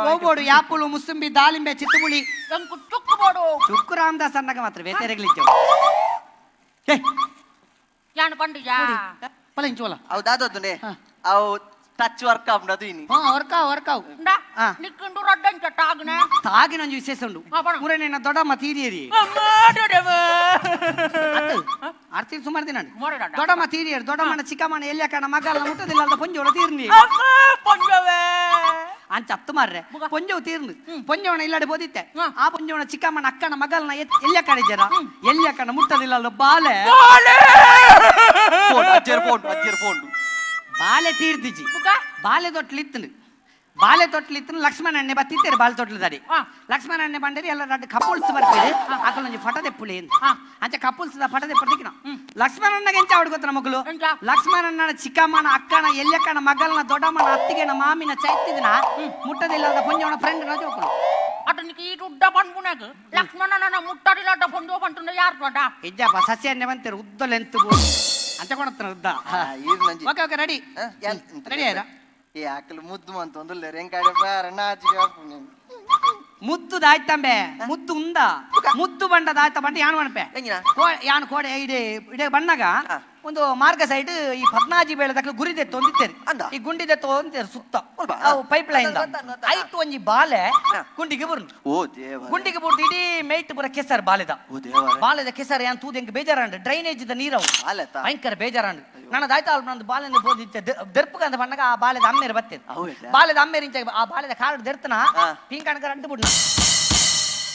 Speaker 4: ಓ ಬೋಡು ಯಾಪುಲು ಮುಸುಂಬಿ ದಾಳಿಂಬೆ ಚಿತ್ತುಮುಳಿ
Speaker 6: ಎಂಕು ಚುಕ್ಕು ಬೋಡು
Speaker 4: ಚುಕ್ಕು ರಾಮದಾಸ್ ಅನ್ನಾಗ ಮಾತ್ರ ಬೇತೆರೆಗ್ಲಿಚ್ಚು
Speaker 6: ಯಾನು ಪಂಡಿಜಾ
Speaker 4: ಪಲ ಇಂಚೋಲ
Speaker 5: ಅವು ದಾದೋದುನೆ ಅವು ಟಚ್ ವರ್ಕ್ ಆಪುಂಡು ಇನಿ
Speaker 4: ಹಾ ವರ್ಕಾವ್ ವರ್ಕಾವ್
Speaker 6: ನಿಕ್ಕಿಂಡು ರಡ್ಡಂಚ ಟಾಗ್ನೆ
Speaker 4: ತಾಗಿನ ಒಂಜಿ ವಿಶೇಷ ಉಂಡು ಪೂರ ದೊಡ್ಡಮ್ಮ ತೀರಿಯರಿ ಆರ್ತಿ ಸುಮಾರು ದಿನ ದೊಡ್ಡಮ್ಮ ತೀರಿಯರು ದೊಡ್ಡಮ್ಮನ ಚಿಕ್ಕಮ್ಮನ ಎಲ್ಲಿ ಮಗಲ್ಲ ಮುಟ್ಟದಿಲ್ಲ ಅಂತ ಪೊಂಜೋಳ ತೀರ್ನಿ ಅಂಚ ಅತ್ತು ಮಾರ್ರೆ ಪೊಂಜವು ತೀರ್ನು ಪೊಂಜವಣ ಇಲ್ಲಾಡೆ ಬೋದಿತ್ತೆ ಆ ಪೊಂಜವಣ ಚಿಕ್ಕಮ್ಮನ ಅಕ್ಕನ ಮಗಲ್ನ ಎಲ್ಲಿ ಕಡೆ ಜರ ಎಲ್ಲಿ ಅಕ್ಕನ ಮುಟ್ಟದಿಲ್ಲ ಅಲ್ಲ ಬಾಲೆ ಬಾಲೆ ತೀರ್ದಿಜಿ ಬಾಲೆ ತೊಟ್ಲಿತ್ತನು ಬಾಲೆ ತೊಟ್ಲಿತ್ತನು ಲಕ್ಷ್ಮಣ ಅಣ್ಣೆ ಬತ್ತಿತ್ತೇರು ಬಾಲೆ ತೊಟ್ಲದಾಡಿ ಲಕ್ಷ್ಮಣ ಅಣ್ಣೆ ಬಂಡರಿ ಎಲ್ಲ ರಡ್ಡು ಕಪುಲ್ಸ್ ಬರ್ತೀರಿ ಅಕಲೊಂಜಿ ಫಟ ದೆಪ್ಪುಲಿ ಅಂಚೆ ಕಪುಲ್ಸ್ ಫಟ ದೆಪ್ಪದಿಕ್ಕಿನ ಲಕ್ಷ್ಮಣಣ್ಣಗೆ ಎಂಚ ಆವಡ್ ಗೊತ್ತ ಮಗಳು ಲಕ್ಷ್ಮಣಣ್ಣನ ಚಿಕ್ಕಮ್ಮನ ಅಕ್ಕನ ಎల్లಕ್ಕನ ಮಗಲ್ನ ದೊಡ್ಡಮ್ಮನ ಅತ್ತಿಗೆನ ಮಾಮಿನ ಚೈತಿದಿನ ಮುಟ್ಟದಿಲ್ಲದ ಪೊಂಜವನ ಫ್ರೆಂಡ್ ನ ಜೋಕುಲು
Speaker 6: ಅತನಿಗೆ ಈ ಉದ್ದ ಪನ್ಪುನಾಗ ಲಕ್ಷ್ಮಣನ ಮುಟ್ಟದಿಲ್ಲದ ಪೊಂಜೋ ಬಂತುಂಡ ಯಾರು ದೊಡ್ಡ
Speaker 4: ಇಜ್ಜಪ್ಪ ಸಸ್ಯ ಅಣ್ಣೆ ಬಂತೇರು ಉದ್ದ ಲೆಂತ್ ಅಂಚ ಕೊಡತ್ತನ ಉದ್ದ okay okay ready ready ಆಯ್ತಾ
Speaker 5: ಏ ಆಕಲು ಮುದ್ದು ಅಂತ ಒಂದುಲ್ಲೆ ರೆಂಕಾಡೆ ಬಾರ
Speaker 4: ಮುದ್ದು ದಾಯ್ತಂಬೆ ಮುದ್ದು ಉಂದ ಮುದ್ದು ಬಂಡದ ಆಯ್ತ ಬಂಡ ಯಾನು ಮಣಪೆ ಯಾನು ಕೋಡೆ ಇಡೆ ಇಡೆ ಬಣ್ಣಗ ಒಂದು ಮಾರ್ಗ ಸೈಡ್ ಈ ಪದ್ನಾಜಿ ಬೇಳೆದಕ್ಕೆ ಗುರಿದೆತ್ತು ಒಂದಿತ್ತೇರಿ ಈ ಗುಂಡಿದೆತ್ತು ಒಂದಿತ್ತೇರಿ ಸುತ್ತ ಅವು ಪೈಪ್ ಲೈನ್ ಆಯ್ತು ಒಂಜಿ ಬಾಲೆ ಗುಂಡಿಗೆ ಬರುಂಡು
Speaker 5: ಓ ದೇವ
Speaker 4: ಗುಂಡಿಗೆ ಬುರ್ದು ಇಡೀ ಮೇಟ್ ಪೂರ ಕೆಸರು ಬಾಲೆದ ಬಾಲೆದ ಕೆಸರು ಯಾನ್ ತೂದು ಎಂಕ್ ಬೇಜಾರಾಂಡು ಡ್ರೈನೇಜ್ the ನೀರವು ಭಯಂಕರ ಬೇಜಾರಾಂಡು ನನ್ನ ದಾಯ್ತ ನಂದು ಬಾಲೆನ ಬೋದಿತ್ತೆ ದೆರ್ಪುಗಂತ ಬಣ್ಣಗ ಆ ಬಾಲೆದ ಅಮ್ಮೇರು ಬತ್ತೇನೆ ಬಾಲೆದ ಅಮ್ಮೇರು ಇಂಚ ಆ ಬಾಲೆದ ಕಾರ್ಡ್ ದೆರ್ತನ ಪಿಂಕಣಕ ರಂಟು ಬುಡ್ನ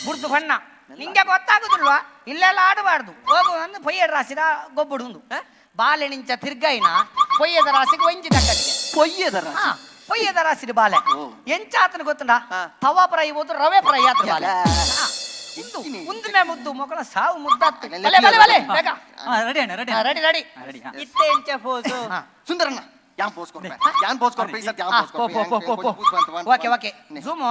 Speaker 4: ಬುಡ್ದು ಬಣ್ಣ ನಿಂಗೆ ಗೊತ್ತಾಗುದಿಲ್ವಾ ಇಲ್ಲೆಲ್ಲ ಆಡಬಾರ್ದು ಹೋಗು ಅಂದು ಪೊಯ್ಯದ ರಾಶಿದ ಗೊಬ್ಬುಡು ಬಾಲೆ ನಿಂಚ ತಿರ್ಗೈನ ಪೊಯ್ಯದ ರಾಶಿಗೆ ಒಂಜಿ ತಕ್ಕಟಿಗೆ
Speaker 5: ಪೊಯ್ಯದ ರಾಶಿ
Speaker 4: ಪೊಯ್ಯದ ರಾಶಿದ ಬಾಲೆ ಎಂಚಾತನ ಗೊತ್ತುಂಡ ತವಾ ಫ್ರೈ ಹೋದ್ರು ರವೆ ಫ್ರೈ ಆತ ಬಾಲೆ ಉಂದು ಮುದ್ದು ಮೊಕಳ ಸಾವು ಮುದ್ದಾತು ಬಲೆ ಬಲೆ ಬಲೆ ಬೇಗ
Speaker 8: ರೆಡಿ ಅಣ್ಣ ready
Speaker 4: ready ready
Speaker 7: ಇತ್ತೆ ಎಂಚ ಫೋಸು
Speaker 5: ಸುಂದರಣ್ಣ ಯಾನ್ ಪೋಸ್ ಕೊರ್ಪೆ ಯಾನ್ ಪೋಸ್ ಕೊರ್ಪೆ ಈ ಸರ್ತಿ ಯಾನ್ ಪೋಸ್ ಕೊರ್ಪೆ
Speaker 4: okay okay zoom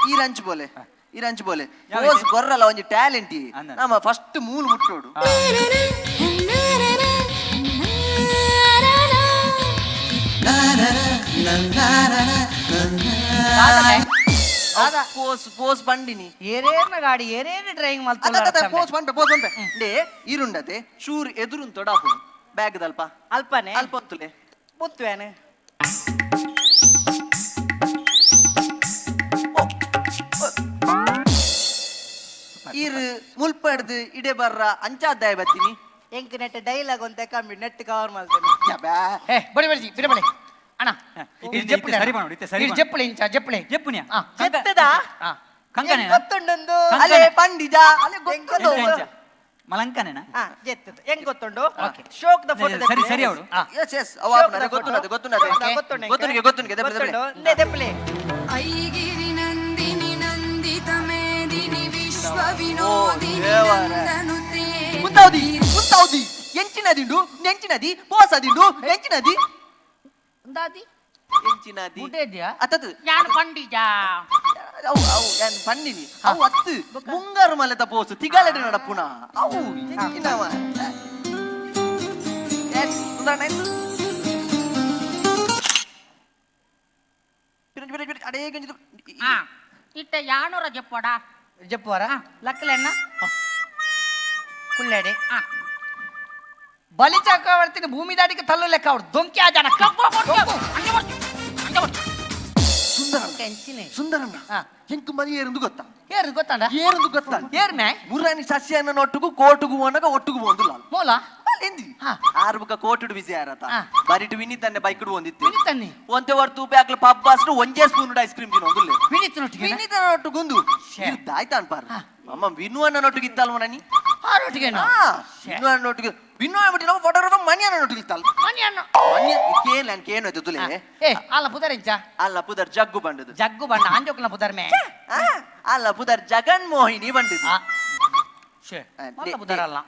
Speaker 5: ಈ ರಂಚ್ ಬೋಲೆ ಈ ರಂಚ್ ಬೋಲೆ ಪೋಸ್ ಕೊರ್ರಲ್ಲ ಒಂಜಿ ಟ್ಯಾಲೆಂಟ್ ನಮ್ಮ ಫಸ್ಟ್ ಮೂಲು ಮುಟ್ಟೋಡು ಪೋಸ್ ಪೋಸ್ ಬಂಡಿನಿ
Speaker 4: ಏರೇನ ಗಾಡಿ ಏರೇನ ಡ್ರೈವಿಂಗ್ ಮಲ್ತ
Speaker 5: ಪೋಸ್ ಬಂಪೆ ಪೋಸ್ ಬಂಪೆ ಡೇ ಈರುಂಡತೆ ಚೂರು ಎದುರುನ್ ತೊಡಾಪುನು ಬ್ಯಾಗ್ ದಲ್ಪ
Speaker 7: ಅಲ್ಪನೆ
Speaker 5: ಅಲ್ಪ ಅಂತುಲೆ
Speaker 7: ಮುತ್ತುವೇನೆ
Speaker 5: ಈರು ಮುಲ್ಪಡ್ದು ಇಡೆ ಬರ್ರ ಅಂಚಾದಾಯ ಬತ್ತೀನಿ
Speaker 7: ಎಂಕ್ ನೆಟ್ ಡೈಲಾಗ್ ಒಂತೆ ಕಮ್ಮಿ ನೆಟ್ ಕವರ್ ಮಲ್ತೇನೆ
Speaker 4: ಏ ಬಡಿ ಬಡಿ ಬಿಡ ಬಡಿ ಅಣ್ಣ ಜಪ್ಪುಲೆ
Speaker 8: ಸರಿ ಮಾಡೋಡು ಇತ್ತೆ ಸರಿ
Speaker 4: ಜಪ್ಪುಲೆ ಇಂಚ ಜಪ್ಪುಲೆ
Speaker 8: ಜಪ್ಪುನಿಯ
Speaker 7: ಜೆತ್ತದ
Speaker 8: ಕಂಕನೆ
Speaker 7: ಗೊತ್ತುಂಡೊಂದು
Speaker 5: ಅಲೆ ಪಂಡಿಜ ಅಲೆ ಗೊತ್ತುಂಡು
Speaker 8: ಮಲಂಕನೇನಾ
Speaker 7: ಹಾ ಜೆತ್ತದ ಹೆಂಗ್ ಗೊತ್ತುಂಡು ಶೋಕ್ the photo
Speaker 8: ಸರಿ ಸರಿ ಅವಳು
Speaker 5: ಎಸ್ ಎಸ್ ಅವ ಗೊತ್ತುಂಡದೆ ಗೊತ್ತುಂಡದೆ ಗೊತ್ತುಂಡಿಗೆ ಗೊತ್ತುಂಡಿಗೆ
Speaker 7: ಗೊತ್ತುಂಡು ಇಂದೆ ದೆಪ್ಪಲೆ
Speaker 10: ಐಗಿರಿ ನಂದಿನಿ ನಂದಿತ ಮೇದಿನಿ ವಿಶ್ವ ವಿನೋದಿನಿ ನಂದನುತೆ
Speaker 5: ಮುತ್ತಾವದಿ ಮುತ್ತಾವದಿ ಎಂಚಿನದಿಂಡು ನೆಂಚಿನದಿ ಪೋಸದಿಂಡು ಎಂಚಿನದಿ
Speaker 4: ಉಂದಾದಿ
Speaker 5: ಎಂಚಿನದಿ
Speaker 4: ಗುಡ್ಡೆದ್ಯಾ
Speaker 5: ಅತ್ತದು
Speaker 6: ಯಾನು ಪಂಡಿಜಾ
Speaker 5: ಅವು ಅವು ಯಾನ್ ಪಂಡಿನಿ ಅವು ಅತ್ತು ಮುಂಗಾರು ಮಲೆತ ಪೋಸು ತಿಗಾಲಡೆ ನಡಪುಣ ಅವು ಎಂಚಿನವ ಎಸ್ ಸುಂದರ ನೈಸ್ ಬಿರು ಬಿರು ಬಿರು ಅಡೇ ಗಂಜಿದು
Speaker 6: ಇಟ್ಟ ಯಾನೋರ ಜಪ್ಪಡ
Speaker 4: ಜಪ್ಪುವರ ಲಕ್ಕಲೆಣ್ಣ ಕುಲ್ಲೇಡಿ ಬಲಿ ಚಕ್ರವರ್ತಿನ ಭೂಮಿ ದಾಟಿಗೆ ತಲ್ಲು ಲೆಕ್ಕ ಅವ್ರು ದೊಂಕಿ ಆ ಜನ
Speaker 5: ಸುಂದರಣ್ಣ ಸುಂದರಣ್ಣ ಎಂಕ್ ಮನೆಯೇರೆಂದು ಗೊತ್ತಾ
Speaker 4: ಏರು ಗೊತ್ತಾಂಡ
Speaker 5: ಏರುಂದು ಗೊತ್ತಾಂಡ
Speaker 4: ಏರ್ಮೆ
Speaker 5: ಮುರಾನಿ ಸಸ್ಯನ ನೊಟ್ಟುಗು ಕೋಟುಗು ಒನಗ ಒಟ್ಟುಗು ಒಂದುಲ್ಲ
Speaker 4: ಮೂಲ
Speaker 5: ಎಂದಿ ಆರು ಬುಕ್ಕ ಕೋಟುಡು ಬಿಸಿ ಆರತ ಬರಿಟು ವಿನಿತನ್ನೆ ಬೈಕ್ ಒಂದಿತ್ತು
Speaker 4: ವಿನಿತನ್ನೆ
Speaker 5: ಒಂತೆ ಹೊರ್ತು ಬ್ಯಾಕ್ಲ ಪಬ್ ಅಷ್ಟು ಒಂಜೇ ಸ್ಪೂನ್ ಐಸ್ ಕ್ರೀಮ್ ತಿನ್ನೊಂದುಲ್ಲ
Speaker 4: ವಿನಿತನೊಟ್ಟಿಗೆ
Speaker 5: ವಿನಿತನೊಟ್ಟುಗುಂದು ಆಯ್ತಾ ಅನ್ಪಾರ ಅಮ್ಮ ವಿನುವನ್ನ ನೊಟ್ಟಿಗೆ ಇತ್ತಲ್ವ ನನಿ
Speaker 4: ಆರೊಟ್ಟಿಗೆ
Speaker 5: ವಿನುವನ್ನ ನೊಟ್ಟಿಗೆ ವಿನು ಆಗ್ಬಿಟ್ಟು ನಮ್ಮ ಫೋಟೋಗ್ರಾಫರ್ ಮನಿಯನ್ನ ನೊಟ್ಟಿಗೆ ಇತ್ತಲ್ಲ
Speaker 4: ಮನಿಯನ್ನ
Speaker 5: ಮನಿಯ ಕೇನ್ ನನ್ಗೆ ಏನು ಆಯ್ತು ತುಲೆ
Speaker 4: ಏ ಅಲ್ಲ ಪುದರ್ ಎಂಚ
Speaker 5: ಅಲ್ಲ ಪುದರ್ ಜಗ್ಗು ಬಂಡದು
Speaker 4: ಜಗ್ಗು ಬಂಡ ಆಂಜೋಕ್ಲ ಪುದರ್ ಮೇ
Speaker 5: ಅಲ್ಲ ಪುದರ್ ಜಗನ್ ಮೋಹಿನಿ ಬಂಡದು
Speaker 4: ಮಲ್ಲ ಪುದರ್ ಅಲ್ಲ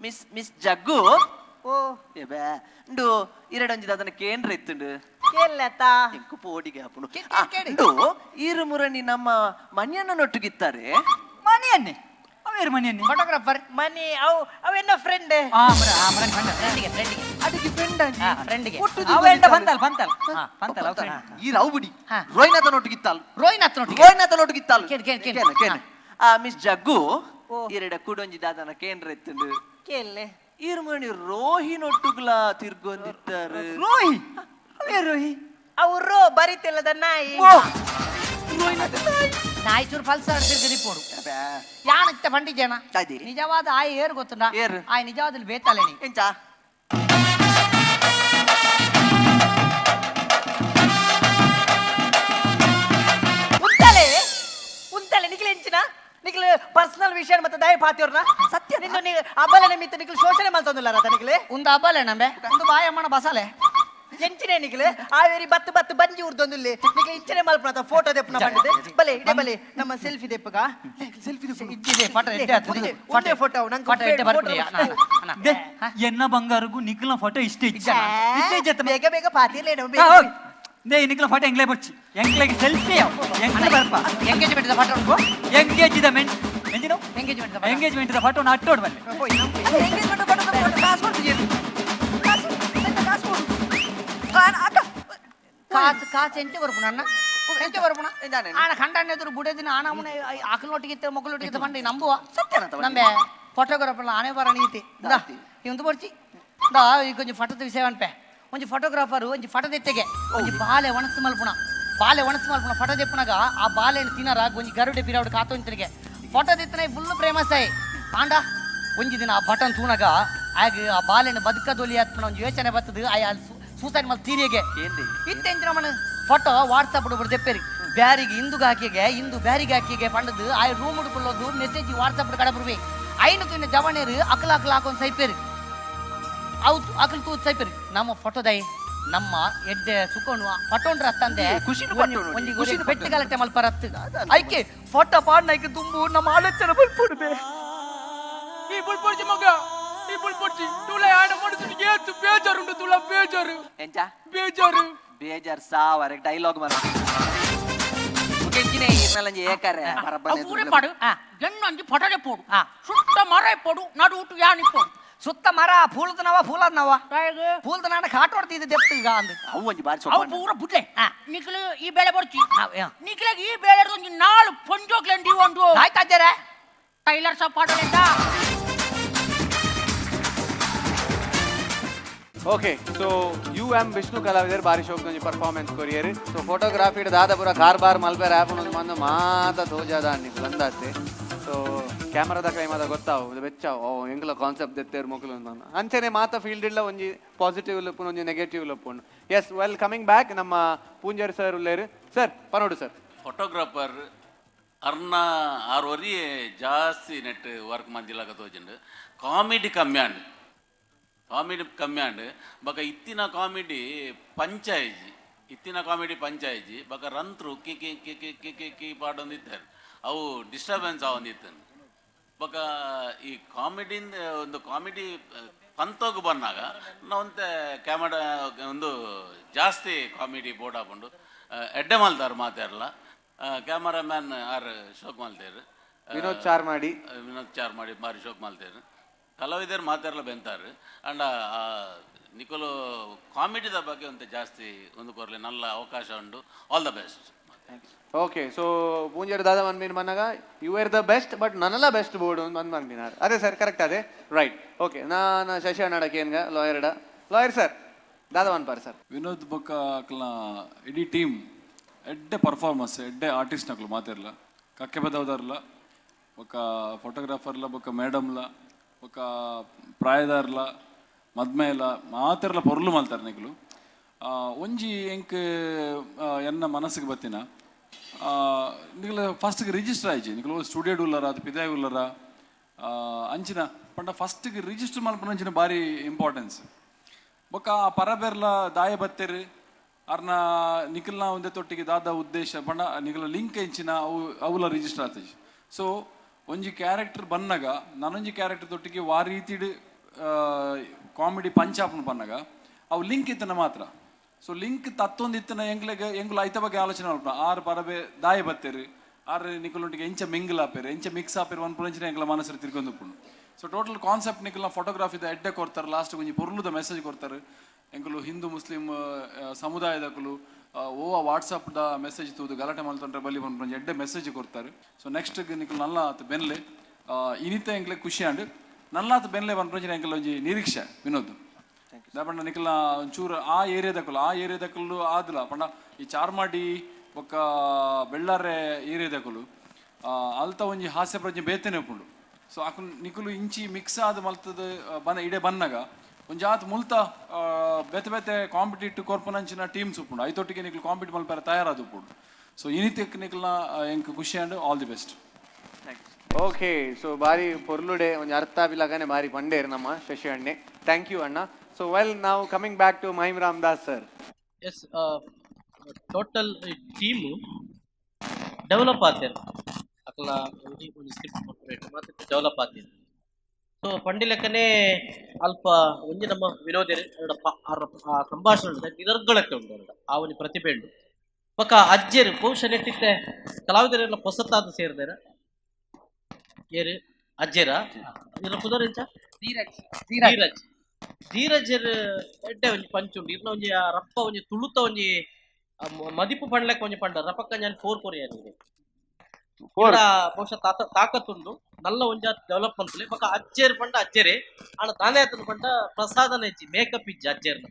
Speaker 5: ಮಿಸ್ ಮಿಸ್ ಜಗ್ಗು ಓ ಎಬೆ ಉಂಡು ಇರಡೊಂಜಿದ ಅದನ್ನ ಕೇಂದ್ರ ಇತ್ತುಂಡು
Speaker 7: ಕೇಳತಾ
Speaker 5: ಎಂಕು ಪೋಡಿಗೆ ಅಪ್ಪನು ಉಂಡು ಈರು ಮುರಣಿ ನಮ್ಮ ಮನಿಯನ್ನ ನೊಟ್ಟುಗಿತ್ತಾರೆ
Speaker 8: ಮನಿಯನ್ನೇ ಅವೇರು ಮನಿಯನ್ನೇ
Speaker 4: ಫೋಟೋಗ್ರಾಫರ್
Speaker 7: ಮನಿ ಅವು ಅವೆನ್ನ ಫ್ರೆಂಡ್
Speaker 8: ಆ ಮರ ಆ ಮರನ್ ಫ್ರೆಂಡ್
Speaker 4: ಫ್ರೆಂಡಿಗೆ ಫ್ರೆಂಡಿಗೆ
Speaker 5: ಅದಕ್ಕೆ ಫ್ರೆಂಡ್
Speaker 4: ಫ್ರೆಂಡಿಗೆ
Speaker 8: ಅವೆಂಡ ಬಂತಲ್ ಬಂತಲ್ ಬಂತಲ್ ಅವ್ ಫ್ರೆಂಡ್
Speaker 5: ಈ ರಾವ್ ಬಿಡಿ ರೋಹಿನಾಥ ನೊಟ್ಟುಗಿತ್ತಾಲ್
Speaker 4: ರೋಹಿನಾಥ್ ನೊಟ್ಟಿಗೆ
Speaker 5: ರೋಹಿನಾಥ ನೊಟ್ಟುಗಿತ್ತಾಲ್
Speaker 4: ಕೇಳು, ಕೇಳು, ಕೇಳು.
Speaker 5: ಕೇಳು, ಕೇಳು. ಆ ಮಿಸ್ ಜಗ್ಗು ಎರಡ ಕುಡೊಂಜಿ ದಾದನ ಕೇಂದ್ರ ಇತ್ತುಂಡು
Speaker 7: ಕೇಳಲೆ
Speaker 5: ಈರುಮಣಿ ರೋಹಿನೊಟ್ಟುಗ್ಲ ತಿರ್ಗೊಂದಿತ್ತಾರೆ
Speaker 8: ರೋಹಿ ಅವೇ ರೋಹಿ
Speaker 7: ಅವರು ಬರಿತಿಲ್ಲದ ನಾಯಿ
Speaker 4: ನಾಯಿ ಚೂರು ಫಲ್ಸ ಆಡ್ತಿರ್ತೀರಿ ಪೋಡು ಯಾನಕ್ಕೆ ಬಂಡಿಜೇನ ನಿಜವಾದ ಆಯ್ ಏರು ಗೊತ್ತುಂಡ
Speaker 5: ಏರು.
Speaker 4: ಆಯ್ ನಿಜವಾದಲ್ಲಿ ಬೇತಾಲೇನಿ
Speaker 5: ಎಂಚ
Speaker 7: ಉಂತಲೆ ಉಂತಲೆ ನಿಖಿಲ್ ಎಂಚಿನ ನಿಖಿಲ್ ಪರ್ಸನಲ್ ವಿಷಯ ಮತ್ತೆ ದಯ ಪಾತಿಯವ್ರನ್ನ ಸತ್ಯ ನಿಂದು ನೀ ಅಬಲ ನಿಮಿತ್ತ ನಿಖಿಲ್ ಶೋಷಣೆ ಮಾಡ್ತೊಂದಿಲ್ಲ ರಥ ನಿಖಿಲ್
Speaker 4: ಒಂದು ಅಬಲೆ ನಂಬೆ ಒಂದು ಬಾಯಮ್ಮನ ಬಸಾಲೆ
Speaker 7: ಎಂಚಿನ ನಿಖಿಲ್ ಆವೇರಿ ಬತ್ತು ಬತ್ತು ಬಂಜಿ ಉರ್ದೊಂದಿಲ್ಲಿ ನಿಖಿಲ್ ಇಂಚನೆ ಮಲ್ಪನ ಫೋಟೋ ದೆಪ್ಪನ ಬಂದಿದೆ ಬಲೆ ಇಡೆ ಬಲೆ ನಮ್ಮ ಸೆಲ್ಫಿ ದೆಪ್ಪಗ
Speaker 5: ಸೆಲ್ಫಿ
Speaker 4: ಇಜ್ಜಿದೆ ಫೋಟೋ ಎಡ್ಡೆ ಆತು
Speaker 7: ಒಂದೇ ಫೋಟೋ ನಂಗೆ
Speaker 4: ಫೋಟೋ ಎಡ್ಡೆ ಬರ್ಪುಡಿ ಅಣ್ಣ
Speaker 8: they ಎನ್ನ ಬಂಗಾರಗು ನಿಖಿಲ್ನ ಫೋಟೋ ಇಷ್ಟೇ ಇಜ್ಜ ಇಷ್ಟೇ ಇಜ್ಜ
Speaker 7: ಬೇಗ ಬೇಗ ಪಾತಿರ್ಲೇನು
Speaker 8: they ನಿಖಿಲ್ನ ಫೋಟೋ ಎಂಗ್ಲೇ ಬರ್ಚಿ ಎಂಗ್ಲೆಗೆ ಸೆಲ್ಫಿ ಎಂಗ್ಲೆ ಬರ್ಪ
Speaker 4: ಎಂಗೇಜ್ಮೆಂಟ್ ಫೋಟೋ ಉಂಟು
Speaker 8: ಎಂಗೇಜ್ the men ಎಂಜಿನೋ
Speaker 4: engagement
Speaker 8: engagement the photo ಅಟ್ಟೋಡ್ ಬನ್ನಿ
Speaker 5: ಎಂಗೇಜ್ಮೆಂಟ್ ಫೋಟೋ ಕಾಸು ಕೊಡ್ತೀನಿ ಕಾಸು ಕಾಸು ಕೊಡು ಅಕ್ಕ
Speaker 4: ಕಾಸು ಕಾಸು ಎಂಚೆ ಬರ್ಪುಣ ಅಣ್ಣ ಎಂಚೆ ಬರ್ಪುಣ ಆಣ ಖಂಡಣ್ಣ ಎದುರು ಬುಡದಿನ ಆಣ ಅವನ ಆಕಲೊಟ್ಟಿಗೆ ಮೊಗಲೊಟ್ಟಿಗೆ ಬಂಡಿ ನಂಬುವ ನಂಬೆ ಫೋಟೋಗ್ರಾಫರ್ ಆಣೆ ಬರ ನೀತಿ ಇಂದಾ ಇಂದು ಬರ್ಚಿ ಇಂದಾ ಈ ಕೊಂಚ ಫೋಟೋದ ವಿಷಯ ಅನ್ಪೆ ಒಂಜಿ ಫೋಟೋಗ್ರಾಫರ್ ಒಂಜಿ ಫೋಟೋ ದೆತ್ತೆಗೆ ಒಂಜಿ ಬಾಲೆ ಒಣಸು ಮಲ್ಪುಣ ಬಾಲೆ ಒಣಸು ಮಲ್ಪುಣ ಫೋಟೋ ದೆಪ್ಪುನಾಗ ಆ ಬಾಲೆಯನ್ನು ತಿನ್ನರ ಒಂಜಿ ಗರುಡೆ ಬಿರಾವಡು ಕಾತೊಂತನಿಗೆ ಫೋಟೋ ದೆತ್ತನೆ ಫುಲ್ ಫೇಮಸ್ ಆಯ್ ಆಂಡ ಒಂಜಿ ದಿನ ಆ ಬಟನ್ ತೂನಾಗ ಆಗ ಆ ಬಾಲೆನ ಬದುಕದೊಲಿ ಆತ್ಮನ ಒಂಜಿ ಯೋಚನೆ ಬರ್ತದೆ ಆಯ್ ಸೂಸೈಡ್ ಮಲ್ ತೀರಿಗೆ ಇತ್ತೆಂಚಿನ ಮನ ಫೋಟೋ ವಾಟ್ಸಪ್ ಬಿಡು ದೆಪ್ಪೇರಿ ಬ್ಯಾರಿಗೆ ಹಿಂದುಗ ಹಾಕಿಗೆ ಹಿಂದು ಬ್ಯಾರಿಗೆ ಹಾಕಿಗೆ ಪಂಡದು ಆ ರೂಮ್ ಉಡ್ಕೊಳ್ಳೋದು ಮೆಸೇಜ್ ವಾಟ್ಸಪ್ ಕಡೆ ಬರ್ವಿ ಐನು ತುನ್ನ ಜವಣೇರು ಅಕಲ ಅಕಲ ಹಾಕೊಂಡು ಸೈಪೇರಿ ಅವು ಅಕಲ್ ತೂ ಸೈಪೇರಿ ನಮ್ಮ ಫೋಟೋದೈ ನಮ್ಮ ಎಡ್ಡೆ ಸುಕೊಂಡು ಫಟೋಂಡ್ರ ಅತ್ತಂದೆ ಒಂಜಿ ಪೆಟ್ಟು ಗಲಾಟೆ ಮಲ್ಪರತ್ತು ಐಕೆ ಫೋಟೋ ಪಾಡ್ ನೈಕೆ ತುಂಬು ನಮ್ಮ ಆಲೋಚನೆ ಬಲ್ಪುಡ್ಬೆ
Speaker 6: ಈ ಬುಲ್ಪೊಡ್ಚಿ ಮಗ ಈ ಬುಲ್ಪೊಡ್ಚಿ ತುಳ ಆಡ ಮನಸ್ಸು ಏತು ಬೇಜಾರುಂಡು ತುಳ ಬೇಜಾರು
Speaker 5: ಎಂಚ
Speaker 6: ಬೇಜಾರು
Speaker 5: ಬೇಜಾರ್ ಸಾವರ ಡೈಲಾಗ್ ಮರ ಮುಕೆಂಚಿನ ಇರ್ನಲಂಜಿ ಏಕರೆ ಬರಬ್ಬನೆ
Speaker 6: ಪೂರೆ ಪಾಡು ಎಣ್ಣೊಂಜಿ ಫೋಟೋದೆ ಪೋಡು ಸುತ್ತ ಮರ ಪೋಡು ನಡು ಊಟ ಯಾನಿ ಪೋಡು
Speaker 4: ಸುತ್ತ ಮರ ಫೂಲ್ದನವ ಫೂಲದ್ನವ ಫೂಲ್ದ ನಾನು ಕಾಟ ಹೊಡ್ತಿದ್ದೆ ದೆಪ್ತು ಈಗ ಅಂದು
Speaker 5: ಅವು ಒಂಜಿ ಬಾರಿ
Speaker 6: ಅವು
Speaker 5: ಸೊಪ್ಪು
Speaker 6: ಪೂರ ಬುಡ್ಲೆ ನಿಖಿಲ್ ಈ ಬೇಳೆ ಬರ್ಚಿ ನಿಖಿಲಾಗ ಈ ಬೇಳೆ ಒಂಜಿ ನಾಳು ಪೊಂಜೋಗ್ಲೆಂಡಿ ಒಂದು
Speaker 4: ಆಯ್ತಾಜ್ಜರೆ
Speaker 6: ಟೈಲರ್ ಶಾಪ್ ಪಾಡೋಲೆಂದ
Speaker 3: okay so U M Vishnu ಕಲಾವಿದರು ಬಾರಿ ಶೋಕ್ ಪರ್ಫಾರ್ಮೆನ್ಸ್ ಕೊರಿಯರ್ ಸೊ ಫೋಟೋಗ್ರಾಫಿ ದಾದ ಪೂರ ಕಾರ್ಬಾರ್ ಮಲ್ಪೆರ್ ಆ್ಯಪ್ ಒಂದು ಮಂದು ಮಾತ ತೋಜಾದ ಅಂದಾತೆ ಸೊ ಕ್ಯಾಮರಾದ ಕ್ರೈಮದ ಗೊತ್ತಾವು ಇದು ಬೆಚ್ಚಾವು ಓ ಎಂಗ್ಲ ಕಾನ್ಸೆಪ್ಟ್ ದೆತ್ತೇರು ಮೊಕಲು ಅಂದ ಅಂಚನೆ ಮಾತ ಫೀಲ್ಡ್ ಇಲ್ಲ ಒಂಜಿ ಪಾಸಿಟಿವ್ ಲಪ್ಪುನು ಒಂಜಿ ನೆಗೆಟಿವ್ ಲಪ್ಪುನು ಎಸ್ ವೆಲ್ ಕಮಿಂಗ್ ಬ್ಯಾಕ್ ನಮ್ಮ ಪೂಂಜಾರಿ ಸರ್ ಉಲ್ಲೇರು ಸರ್ ಪನೋಡು ಸರ್
Speaker 11: ಫೋಟೋಗ್ರಾಫರ್ ಅರ್ನ ಆರು ಜಾಸ್ತಿ ನೆಟ್ ವರ್ಕ್ ಮಂದಿಲಾಗ ತೋಜಂಡು ಕಾಮಿಡಿ ಕಮ್ಮಿ ಆಂಡ್ ಕಾಮಿಡಿ ಕಮ್ಮಿ ಆಂಡ್ ಬಕ ಇತ್ತಿನ ಕಾಮಿಡಿ ಪಂಚಾಯಿಜಿ ಇತ್ತಿನ ಕಾಮಿಡಿ ಪಂಚಾಯಿಜಿ ಬಕ ರಂತ್ರು ಕಿ ಕಿ ಕಿ ಕಿ ಕಿ ಕಿ ಕಿ ಪಾಡೊಂದಿದ್ದಾರೆ ಅವು ಡಿಸ್ಟರ್ಬೆನ್ಸ್ ಆವೊಂದಿತ್ತು ಬಕ ಈ ಕಾಮಿಡಿಂದ ಒಂದು ಕಾಮಿಡಿ ಪಂತೋಗು ಬಂದಾಗ ನಾವಂತೆ ಕ್ಯಾಮರಾ ಒಂದು ಜಾಸ್ತಿ ಕಾಮಿಡಿ ಬೋರ್ಡ್ ಹಾಕೊಂಡು ಎಡ್ಡೆ ಮಲ್ತಾರು ಮಾತಾರಲ್ಲ ಕ್ಯಾಮರಾಮ್ಯಾನ್ ಆರ್ ಶೋಕ್ ಮಲ್ತೇರು
Speaker 3: ವಿನೋದ್ ಚಾರ್ಮಾಡಿ.
Speaker 11: ವಿನೋದ್ ಚಾರ್ಮಾಡಿ ಬಾರಿ ಶೋಕ್ ಮಲ್ತೇರು ಕಲಾವಿದರು ಮಾತಾರಲ್ಲ ಬೆಂತಾರೆ ಅಂಡ್ ನಿಕೋಲು ಕಾಮಿಡಿದ ಬಗ್ಗೆ ಒಂದು ಜಾಸ್ತಿ ಒಂದು ಕೊರಲಿ ನಲ್ಲ ಅವಕಾಶ ಉಂಟು all the best
Speaker 3: okay so Poonjar ದಾದ ಮನ್ಮೀನ್ ಮನ್ನಾಗ you are the best but ನನ್ನಲ್ಲ best board ಒಂದು ಮನ್ಮಿನಾರ್ ಅದೇ ಸರ್ ಕರೆಕ್ಟ್ ಅದೇ ರೈಟ್ ಓಕೆ ನಾನು ಶಶಿ ಅಣ್ಣಡಕ್ಕೆ ಏನ್ಗ ಲಾಯರ್ಡ ಲಾಯರ್ ಸರ್ ದಾದ ಮನ್ಪಾರ್ ಸರ್
Speaker 12: ವಿನೋದ್ ಬೊಕ್ಕ ಅಕ್ಲ ಇಡೀ ಟೀಮ್ ಎಡ್ಡೆ ಪರ್ಫಾರ್ಮೆನ್ಸ್ ಎಡ್ಡೆ ಆರ್ಟಿಸ್ಟ್ ನಕ್ಲು ಮಾತಿರ್ಲ ಕಕ್ಕೆ ಬದವದಾರ್ಲ ಬೊಕ ಫೋಟೋಗ್ರಾಫರ್ಲ ಬೊಕ ಮೇಡಮ್ಲ ಬೊಕ ಪ್ರಾಯದಾರ್ಲ ಮದ್ಮೆಲ ಮಾತೆರ್ಲ ಪೊರ್ಲು ಮಲ್ತಾರೆ ನಿಕುಲು. ಒಂಜಿ ಎಂಕ್ ಎನ್ನ ಮನಸ್ಸಿಗೆ ಬತ್ತಿನ ನಿಕುಲು ಫಸ್ಟ್ಗೆ ರಿಜಿಸ್ಟರ್ ಆಯ್ಚಿ ನಿಕುಲು ಸ್ಟುಡಿಯೋ ಉಲ್ಲರ ಅದು ಪಿದಾಯಿ ಉಲ್ಲರ ಅಂಚಿನ ಪಂಡ ಫಸ್ಟ್ಗೆ ರಿಜಿಸ್ಟರ್ ಮಲ್ಪುನ ಅಂಚಿನ ಭಾರಿ ಇಂಪಾರ್ಟೆನ್ಸ್. ಬೊಕ್ಕ ಆ ಪರಬೆರ್ಲ ದಾಯ ಬತ್ತೆರ್ ಅರ್ನ ನಿಕಲ್ನ ಒಂದೇ ತೊಟ್ಟಿಗೆ ದಾದ ಉದ್ದೇಶ ಪಂಡ ನಿಕಲ ಲಿಂಕ್ ಎಂಚಿನ ಅವು ಅವುಲ ರಿಜಿಸ್ಟರ್ ಆತಜಿ. ಸೊ ಒಂಜಿ ಕ್ಯಾರೆಕ್ಟರ್ ಬನ್ನಗ ನಾನೊಂಜಿ ಕ್ಯಾರೆಕ್ಟರ್ ತೊಟ್ಟಿಗೆ ವಾ ರೀತಿಡ್ ಕಾಮಿಡಿ ಪಂಚಾಪನ ಬನ್ನಗ ಅವು ಲಿಂಕ್ ಇತ್ತನ ಮಾತ್ರ. ಸೊ ಲಿಂಕ್ ತತ್ತೊಂದು ಇತ್ತನ ಎಂಗ್ಲೆಗ್ ಎಂಗುಲ ಐತ ಬಗ್ಗೆ ಆಲೋಚನೆ ಮಲ್ಪುನ ಆರು ಪರಬೆ ದಾಯ ಬತ್ತೆರ್ ಆರು ನಿಕಲೊಟ್ಟಿಗೆ ಎಂಚ ಮಿಂಗಲ್ ಆಪೇರು ಎಂಚ ಮಿಕ್ಸ್ ಆಪೇರು ಒನ್ ಪುರಂಚಿನ ಎಂಗ್ಲ ಮನಸ್ಸು ತಿರ್ಗೊಂದು ಉಪ್ಪುಂಡು. ಸೊ ಟೋಟಲ್ ಕಾನ್ಸೆಪ್ಟ್ ನಿಕಲ್ನ ಫೋಟೋಗ್ರಫಿದ ಎಡ್ಡೆ ಕೊರ್ತಾರೆ, ಲಾಸ್ಟ್ ಒಂಜಿ ಪೊರ್ಲುದ ಮೆಸೇಜ್ ಕೊರ್ತಾರೆ. ಎಂಕುಲು ಹಿಂದೂ ಮುಸ್ಲಿಂ ಸಮುದಾಯದಕುಲು ಓ ವಾಟ್ಸಪ್ದ ಮೆಸೇಜ್ ತೂದು ಗಲಾಟೆ ಮಲ್ತೊಂಡ್ರೆ ಬಲಿ ಪನ್ಪುನ ಎಡ್ಡೆ ಮೆಸೇಜ್ ಕೊರ್ತಾರೆ. ಸೊ ನೆಕ್ಸ್ಟ್ ನಿಕುಲು ನಲ್ಲಾತ್ ಬೆನ್ಲೆ ಇನಿತ ಎಂಕ್ಲೆ ಖುಷಿ ಆಂಡ್ ನಲ್ಲಾತ್ ಬೆನ್ಲೆ ಪನ್ಪುನ ಎಂಕಲ್ ಒಂಜಿ ನಿರೀಕ್ಷೆ ವಿನೋದ್ ದಾಪಂಡ ನಿಕಲ್ನ ಒಂಚೂರು ಆ ಏರಿಯಾದಕುಲು ಆದ್ಲ ಪಂಡ ಈ ಚಾರ್ಮಾಡಿ ಬೊಕ್ಕ ಬೆಳ್ಳಾರೆ ಏರಿಯಾದಕುಲು ಅಲ್ತ ಒಂಜಿ ಹಾಸ್ಯ ಪ್ರಜ್ಞೆ ಬೇತೆನೆ ಉಪ್ಪುಂಡು. ಸೊ ಅಕು ನಿಕುಲು ಇಂಚಿ ಮಿಕ್ಸ್ ಆದ್ ಮಲ್ತದ ಬನ್ನ ಇಡೆ ಬನ್ನಗ ಒಂಜಾತ್ ಮುಲ್ತ ಬೇತೆ ಬೇತೆ ಕಾಂಪಿಟೇಟಿವ್ ಕೊರ್ಪುನಂಚಿನ ಟೀಮ್ಸ್ ಉಪ್ಪುಂಡು ಐತೊಟ್ಟಿಗೆ ನಿಕುಲು ಕಾಂಪೀಟ್ ಮಲ್ಪೆರೆ ತಯಾರಾದ ಉಪ್ಪುಂಡು. ಸೊ ಇನಿತೆಕ್ ನಿಕಲ್ನ ಎಂಕ್ ಖುಷಿ and all the best.
Speaker 3: Okay, so ಬಾರಿ ಪೊರ್ಲುಡೆ ಒಂಜಿ ಅರ್ಥ ಬಿಲಗನೆ ಬಾರಿ ಪಂಡೇರ್ ನಮ್ಮ ಶಶಿ ಅಣ್ಣೆ. Thank you ಅಣ್ಣ. ಸೊ ವೆಲ್ ನಾವು coming back to Mahim Ramdas sir.
Speaker 13: Yes, total team develop ಆತೇನೆ ಅಕಲ ಒಂಜಿ ಒಂಜಿ ಸ್ಕ್ರಿಪ್ಟ್ ಕೊರ್ಪುನೇಟ್ ಮಾತ್ರ ಡೆವಲಪ್ ಆತೇನೆ. ಸೊ ಪಂಡಿಲೆಕ್ಕನೆ ಅಲ್ಪ ಒಂಜಿ ನಮ್ಮ ವಿನೋದೆರ್ ಸಂಭಾಷಣೆ ಉಂಡು ನಿರರ್ಗಳಕ್ಕೆ ಉಂಡು ಅರಡ ಆ ಒಂಜಿ ಪ್ರತಿಭೆ ಉಂಡು. ಬೊಕ್ಕ ಅಜ್ಜೆರ್ ಬಹುಶಃ ನೆಟ್ಟಿತ್ತೆ ಕಲಾವಿದರೆಲ್ಲ ಪೊಸತ್ತಾದ ಸೇರಿದಾರ ಏರು ಅಜ್ಜೆರ ಇರ ಪುದರ್ ಎಂಚ
Speaker 2: ಧೀರಜ್.
Speaker 13: ಧೀರಜ್ ಧೀರಜರ್ ಎಡ್ಡೆ ಒಂಜಿ ಪಂಚುಂಡು ಇರ್ನ ಒಂಜಿ ಆ ರಪ್ಪ ಒಂಜಿ ತುಳುತ ಒಂಜಿ ಮದಿಪು ಪಂಡ್ಲೆಕ್ಕ ಒಂಜಿ ಪಂಡ ರಪಕ್ಕ ഞാൻ ಫೋರ್ ಕೊರಿಯರ್ ಬಹುಶಃ ತಾಕತ್ತುಂಡು ನಲ್ಲ ಒಂಜ ಡೆವಲಪ್ ಮನ್ಪುಲೆ. ಬೊಕ್ಕ ಅಜ್ಜೆರ್ ಪಂಡ ಅಜ್ಜೆರೆ ಆಂಡ ದಾನೆ ಆತನ ಪಂಡ ಪ್ರಸಾದನ ಇಜ್ಜಿ ಮೇಕಪ್ ಇಜ್ಜಿ ಅಜ್ಜೆರ್ನ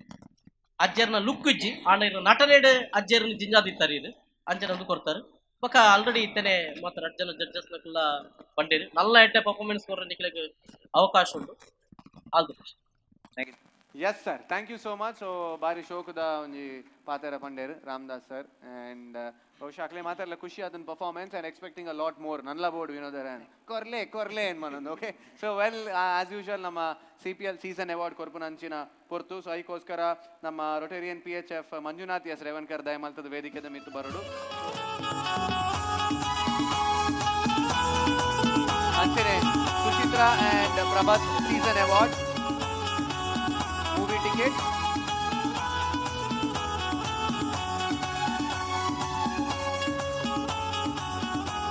Speaker 13: ಅಜ್ಜೆರ್ನ ಲುಕ್ ಇಜ್ಜಿ ಆಂಡ ಇರ್ನ ನಟನೇಡ್ ಅಜ್ಜೆರ್ನ ಜಿಂಜಾದಿತ್ತಾರೆ ಇರು ಅಂಚನೆ ಒಂದು ಕೊರ್ತಾರೆ. ಬೊಕ್ಕ ಆಲ್ರೆಡಿ ಇತ್ತನೆ ಮಾತ್ರ ಅಜ್ಜನ ಜಡ್ಜಸ್ ನಕುಲ್ಲ ಪಂಡೇರು ನಲ್ಲ ಎಡ್ಡೆ ಪರ್ಫಾರ್ಮೆನ್ಸ್ ಕೊರ್ರೆ ನಿಕ್ಲೆಗ್ ಅವಕಾಶ ಉಂಡು. All the best.
Speaker 3: Yes sir, thank you so much. So ಬಾರಿ ಶೋಕದ ಒಂಜಿ ಪಾತೆರ ಪಂಡೇರು ರಾಮದಾಸ್ ಸರ್ ಆ್ಯಂಡ್ ಬಹುಶಃ ಅಕ್ಲೆ ಮಾತಾಡಲ್ಲ ಖುಷಿ ಆತನ performance and expecting a lot more Nalla board ವಿನೋದರ ಕೊರ್ಲೆ ಕೊರ್ಲೆ ಏನ್ ಮನೊಂದು. Okay, so well as usual ನಮ್ಮ CPL season award ಕೊರ್ಪುನ ಅಂಚಿನ ಪೊರ್ತು. ಸೊ ಐಕೋಸ್ಕರ ನಮ್ಮ Rotarian PHF Manjunath S Revankar ದಯಮಲ್ತದ ವೇದಿಕೆದ ಮಿತ್ತು ಬರೋಡು. ಅಂಚನೆ Suchitra and Prabhat season award movie ticket.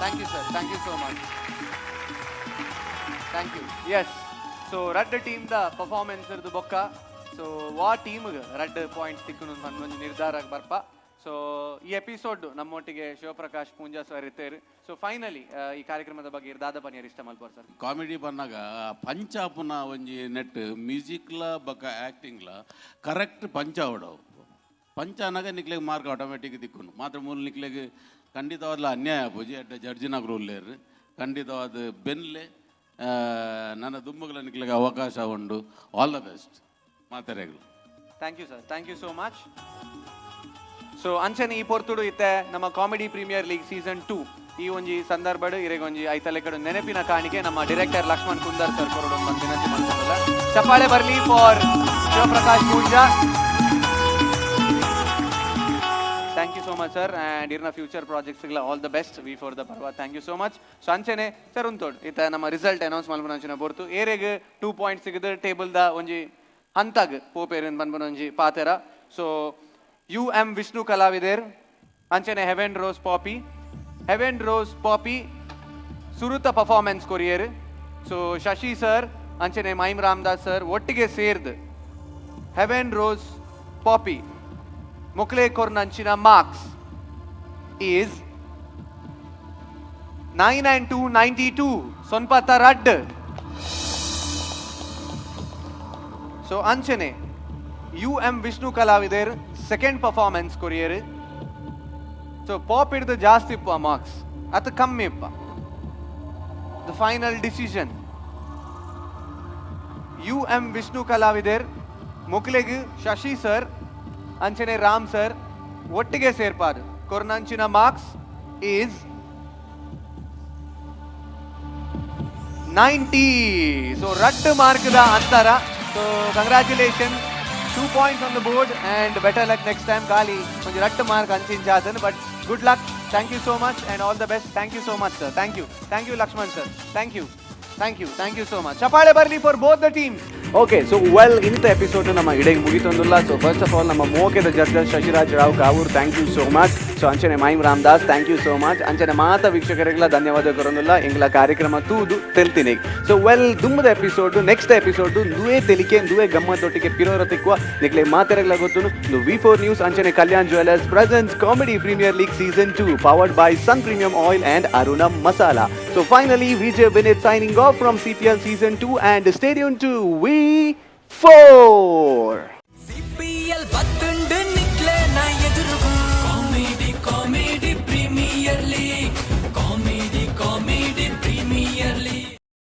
Speaker 3: Thank you sir, thank you so much. Thank you. Yes, so ರಡ್ಡ್ team the performance ಇರ್ದು ಬೊಕ್ಕ ಸೊ ವಾ ಟೀಮ್ ರಡ್ಡ್ ಪಾಯಿಂಟ್ಸ್ ತಿಕ್ಕುನು ಒಂಜಿ ನಿರ್ಧಾರ ಬರ್ಪ. ಸೊ ಈ ಎಪಿಸೋಡ್ ನಮ್ಮೊಟ್ಟಿಗೆ ಶಿವಪ್ರಕಾಶ್ ಪೂಂಜಾ ಸರ್ ಇತ್ತೇರು. ಸೊ ಫೈನಲಿ ಈ ಕಾರ್ಯಕ್ರಮದ ಬಗ್ಗೆ ಇರ್ದಾದ ಪನಿಯರ್ ಇಷ್ಟ ಮಲ್ಪೋರ್ ಸರ್.
Speaker 11: ಕಾಮಿಡಿ ಬನ್ನಾಗ ಪಂಚಾಪುನ ಒಂಜಿ ನೆಟ್ ಮ್ಯೂಸಿಕ್ಲ ಬೊಕ್ಕ ಆ್ಯಕ್ಟಿಂಗ್ಲ ಕರೆಕ್ಟ್ ಪಂಚ ಆವಡವು ಪಂಚ ಅನ್ನಾಗ ನಿಕ್ಲೆಗ್ ಮಾರ್ಕ್ ಆಟೋಮೆಟಿಕ್ ದಿಕ್ಕುನು ಮಾತ್ರ ಮೂಲ ನಿಕ್ಲೆಗ್ ಖಂಡಿತವಾದ್ಲ ಅನ್ಯಾಯ ಆಪುಜಿ ಅಡ್ಡ ಜಡ್ಜಿನಾಗ್ರು ಉಲ್ಲೇರು ಖಂಡಿತವಾದ ಬೆನ್ಲೆ ನನ್ನ ದುಂಬುಗಳ ನಿಕ್ಲೆಗ್ ಅವಕಾಶ ಉಂಡು. ಆಲ್ the best ಮಾತಾಡಗಳು.
Speaker 3: Thank you sir, thank you so much. So ಅಂಚನೆ ಈ ಪೊರ್ತುಡು ಇತ್ತೆ ನಮ್ಮ ಕಾಮಿಡಿ ಪ್ರೀಮಿಯರ್ ಲೀಗ್ ಸೀಸನ್ 2 ಈ ಒಂಜಿ ಸಂದರ್ಭಡ್ ಇರೆಗೊಂಜಿ ಐತಲೆ ಕಡೆ ನೆನಪಿನ ಕಾಣಿಕೆ ನಮ್ಮ ಡೈರೆಕ್ಟರ್ ಲಕ್ಷ್ಮಣ್ ಕುಂದರ್ ಸರ್ ಕೊರಡು ಅಂತ ವಿನಂತಿ ಮಾಡ್ಕೊಂಡಲ್ಲ. ಚಪ್ಪಾಳೆ ಬರಲಿ for Shivaprakash Poonja. Thank you so much sir and ಇರ್ನ future ಪ್ರಾಜೆಕ್ಟ್ಸ್ಗಳ all the best V for the ಪರ್ವ. Thank you so much. So ಅಂಚನೆ ಸರ್ ಉಂತೋಡು ಇತ್ತ ನಮ್ಮ ರಿಸಲ್ಟ್ ಅನೌನ್ಸ್ ಮಲ್ಪುನ ಅಂಚಿನ ಪೊರ್ತು ಏರೆಗ್ 2 ಪಾಯಿಂಟ್ ಸಿಗದು ಟೇಬಲ್ the ಒಂಜಿ ಹಂತಾಗ್ ಪೋಪೇರಿನ್ ಪನ್ಪುನ ಒಂಜಿ ಪಾತೆರ. ಸೊ UM Vishnu ಕಲಾವಿದರ್ ಅಂಚನೆ heaven rose poppy, heaven rose poppy ಸುರುತ performance ಕೊರಿಯರ್. ಸೊ ಶಶಿ ಸರ್ ಅಂಚನೆ ಮೈಮ್ ರಾಮದಾಸ್ ಸರ್ ಒಟ್ಟಿಗೆ ಸೇರ್ದು ಹೆವೆನ್ ರೋಸ್ ಪಾಪಿ ಮೊಕ್ಲೆ ಕೊರ್ನಂಚಿನ marks is 9 and 2 92 ಸೊನ್ಪತ್ತ ರಡ್ಡ್. ಸೊ ಅಂಚನೆ UM Vishnu ಕಲಾವಿದರ್ ಸೆಕೆಂಡ್ ಪರ್ಫಾರ್ಮೆನ್ಸ್ ಕೊರಿಯರ್. ಸೊ ಪಾಪ್ ಹಿಡ್ದು ಜಾಸ್ತಿ ಇಪ್ಪ ಮಾರ್ಕ್ಸ್ ಅತ್ ಕಮ್ಮಿ ಇಪ್ಪ? The final decision. U M Vishnu ಕಲಾವಿದರ್ ಮೊಕ್ಲೆಗ್ Shashi sir ಅಂಚನೆ ರಾಮ್ ಸರ್ ಒಟ್ಟಿಗೆ ಸೇರ್ಪಾರು ಕೊರ್ನಂಚಿನ ಮಾರ್ಕ್ಸ್ is 90. So ರಡ್ಡ್ ಮಾರ್ಕ್ದ ಅಂತರ. So congratulation, 2 points on the board and better luck next time. ಖಾಲಿ ಒಂಜಿ ರಡ್ಡ್ mark ಅಂಚಿಂಚಾತನ್, but good luck. Thank you so much and all the best. Thank you so much, sir. Thank you, thank you, Lakshman sir. Thank you, thank you, thank you so much. ಚಪಾಳೆ ಬರಲಿ for both the team. Okay, so well, ಇಂಥ episode ನಮ್ಮ ಇಡೆಗೆ ಮುಗಿತೊಂದಿಲ್ಲ. ಸೊ first of ಆಲ್ ನಮ್ಮ ಮೋಕೆದ judges Shashiraj Rao Kavoor, thank you so much. So ಅಂಚನೆ mime Ramdas, thank you so much. ಅಂಚನೆ ಮಾತ ವೀಕ್ಷಕರಿಗೆಲ್ಲ ಧನ್ಯವಾದ ಕೊರೊಂದಿಲ್ಲ ಎಂಗ್ಲ ಕಾರ್ಯಕ್ರಮ ತೂದು ತೆಲ್ತೀನಿ. ಸೊ ವೆಲ್, ದುಮ್ಮದ ಎಪಿಸೋಡ್, ನೆಕ್ಸ್ಟ್ ಎಪಿಸೋಡ್ ದುವೆ ತೆಲಿಕೆ ದುವೆ ಗಮ್ಮತ್ತೊಟ್ಟಿಗೆ ಪಿರೋರ ತಿಕ್ಕುವ. ನಿಕ್ಲೆ ಮಾತೆರೆಗ್ಲ ಗೊತ್ತುನು, ವಿ ಫೋರ್ ನ್ಯೂಸ್ ಅಂಚನೆ ಕಲ್ಯಾಣ್ jewellers presents Comedy Premier League Season 2, powered by Sun Premium Oil and Aruna Masala. So finally, Vijay Vinith signing off from CPL Season 2 and stay tuned to V4.
Speaker 14: CPL.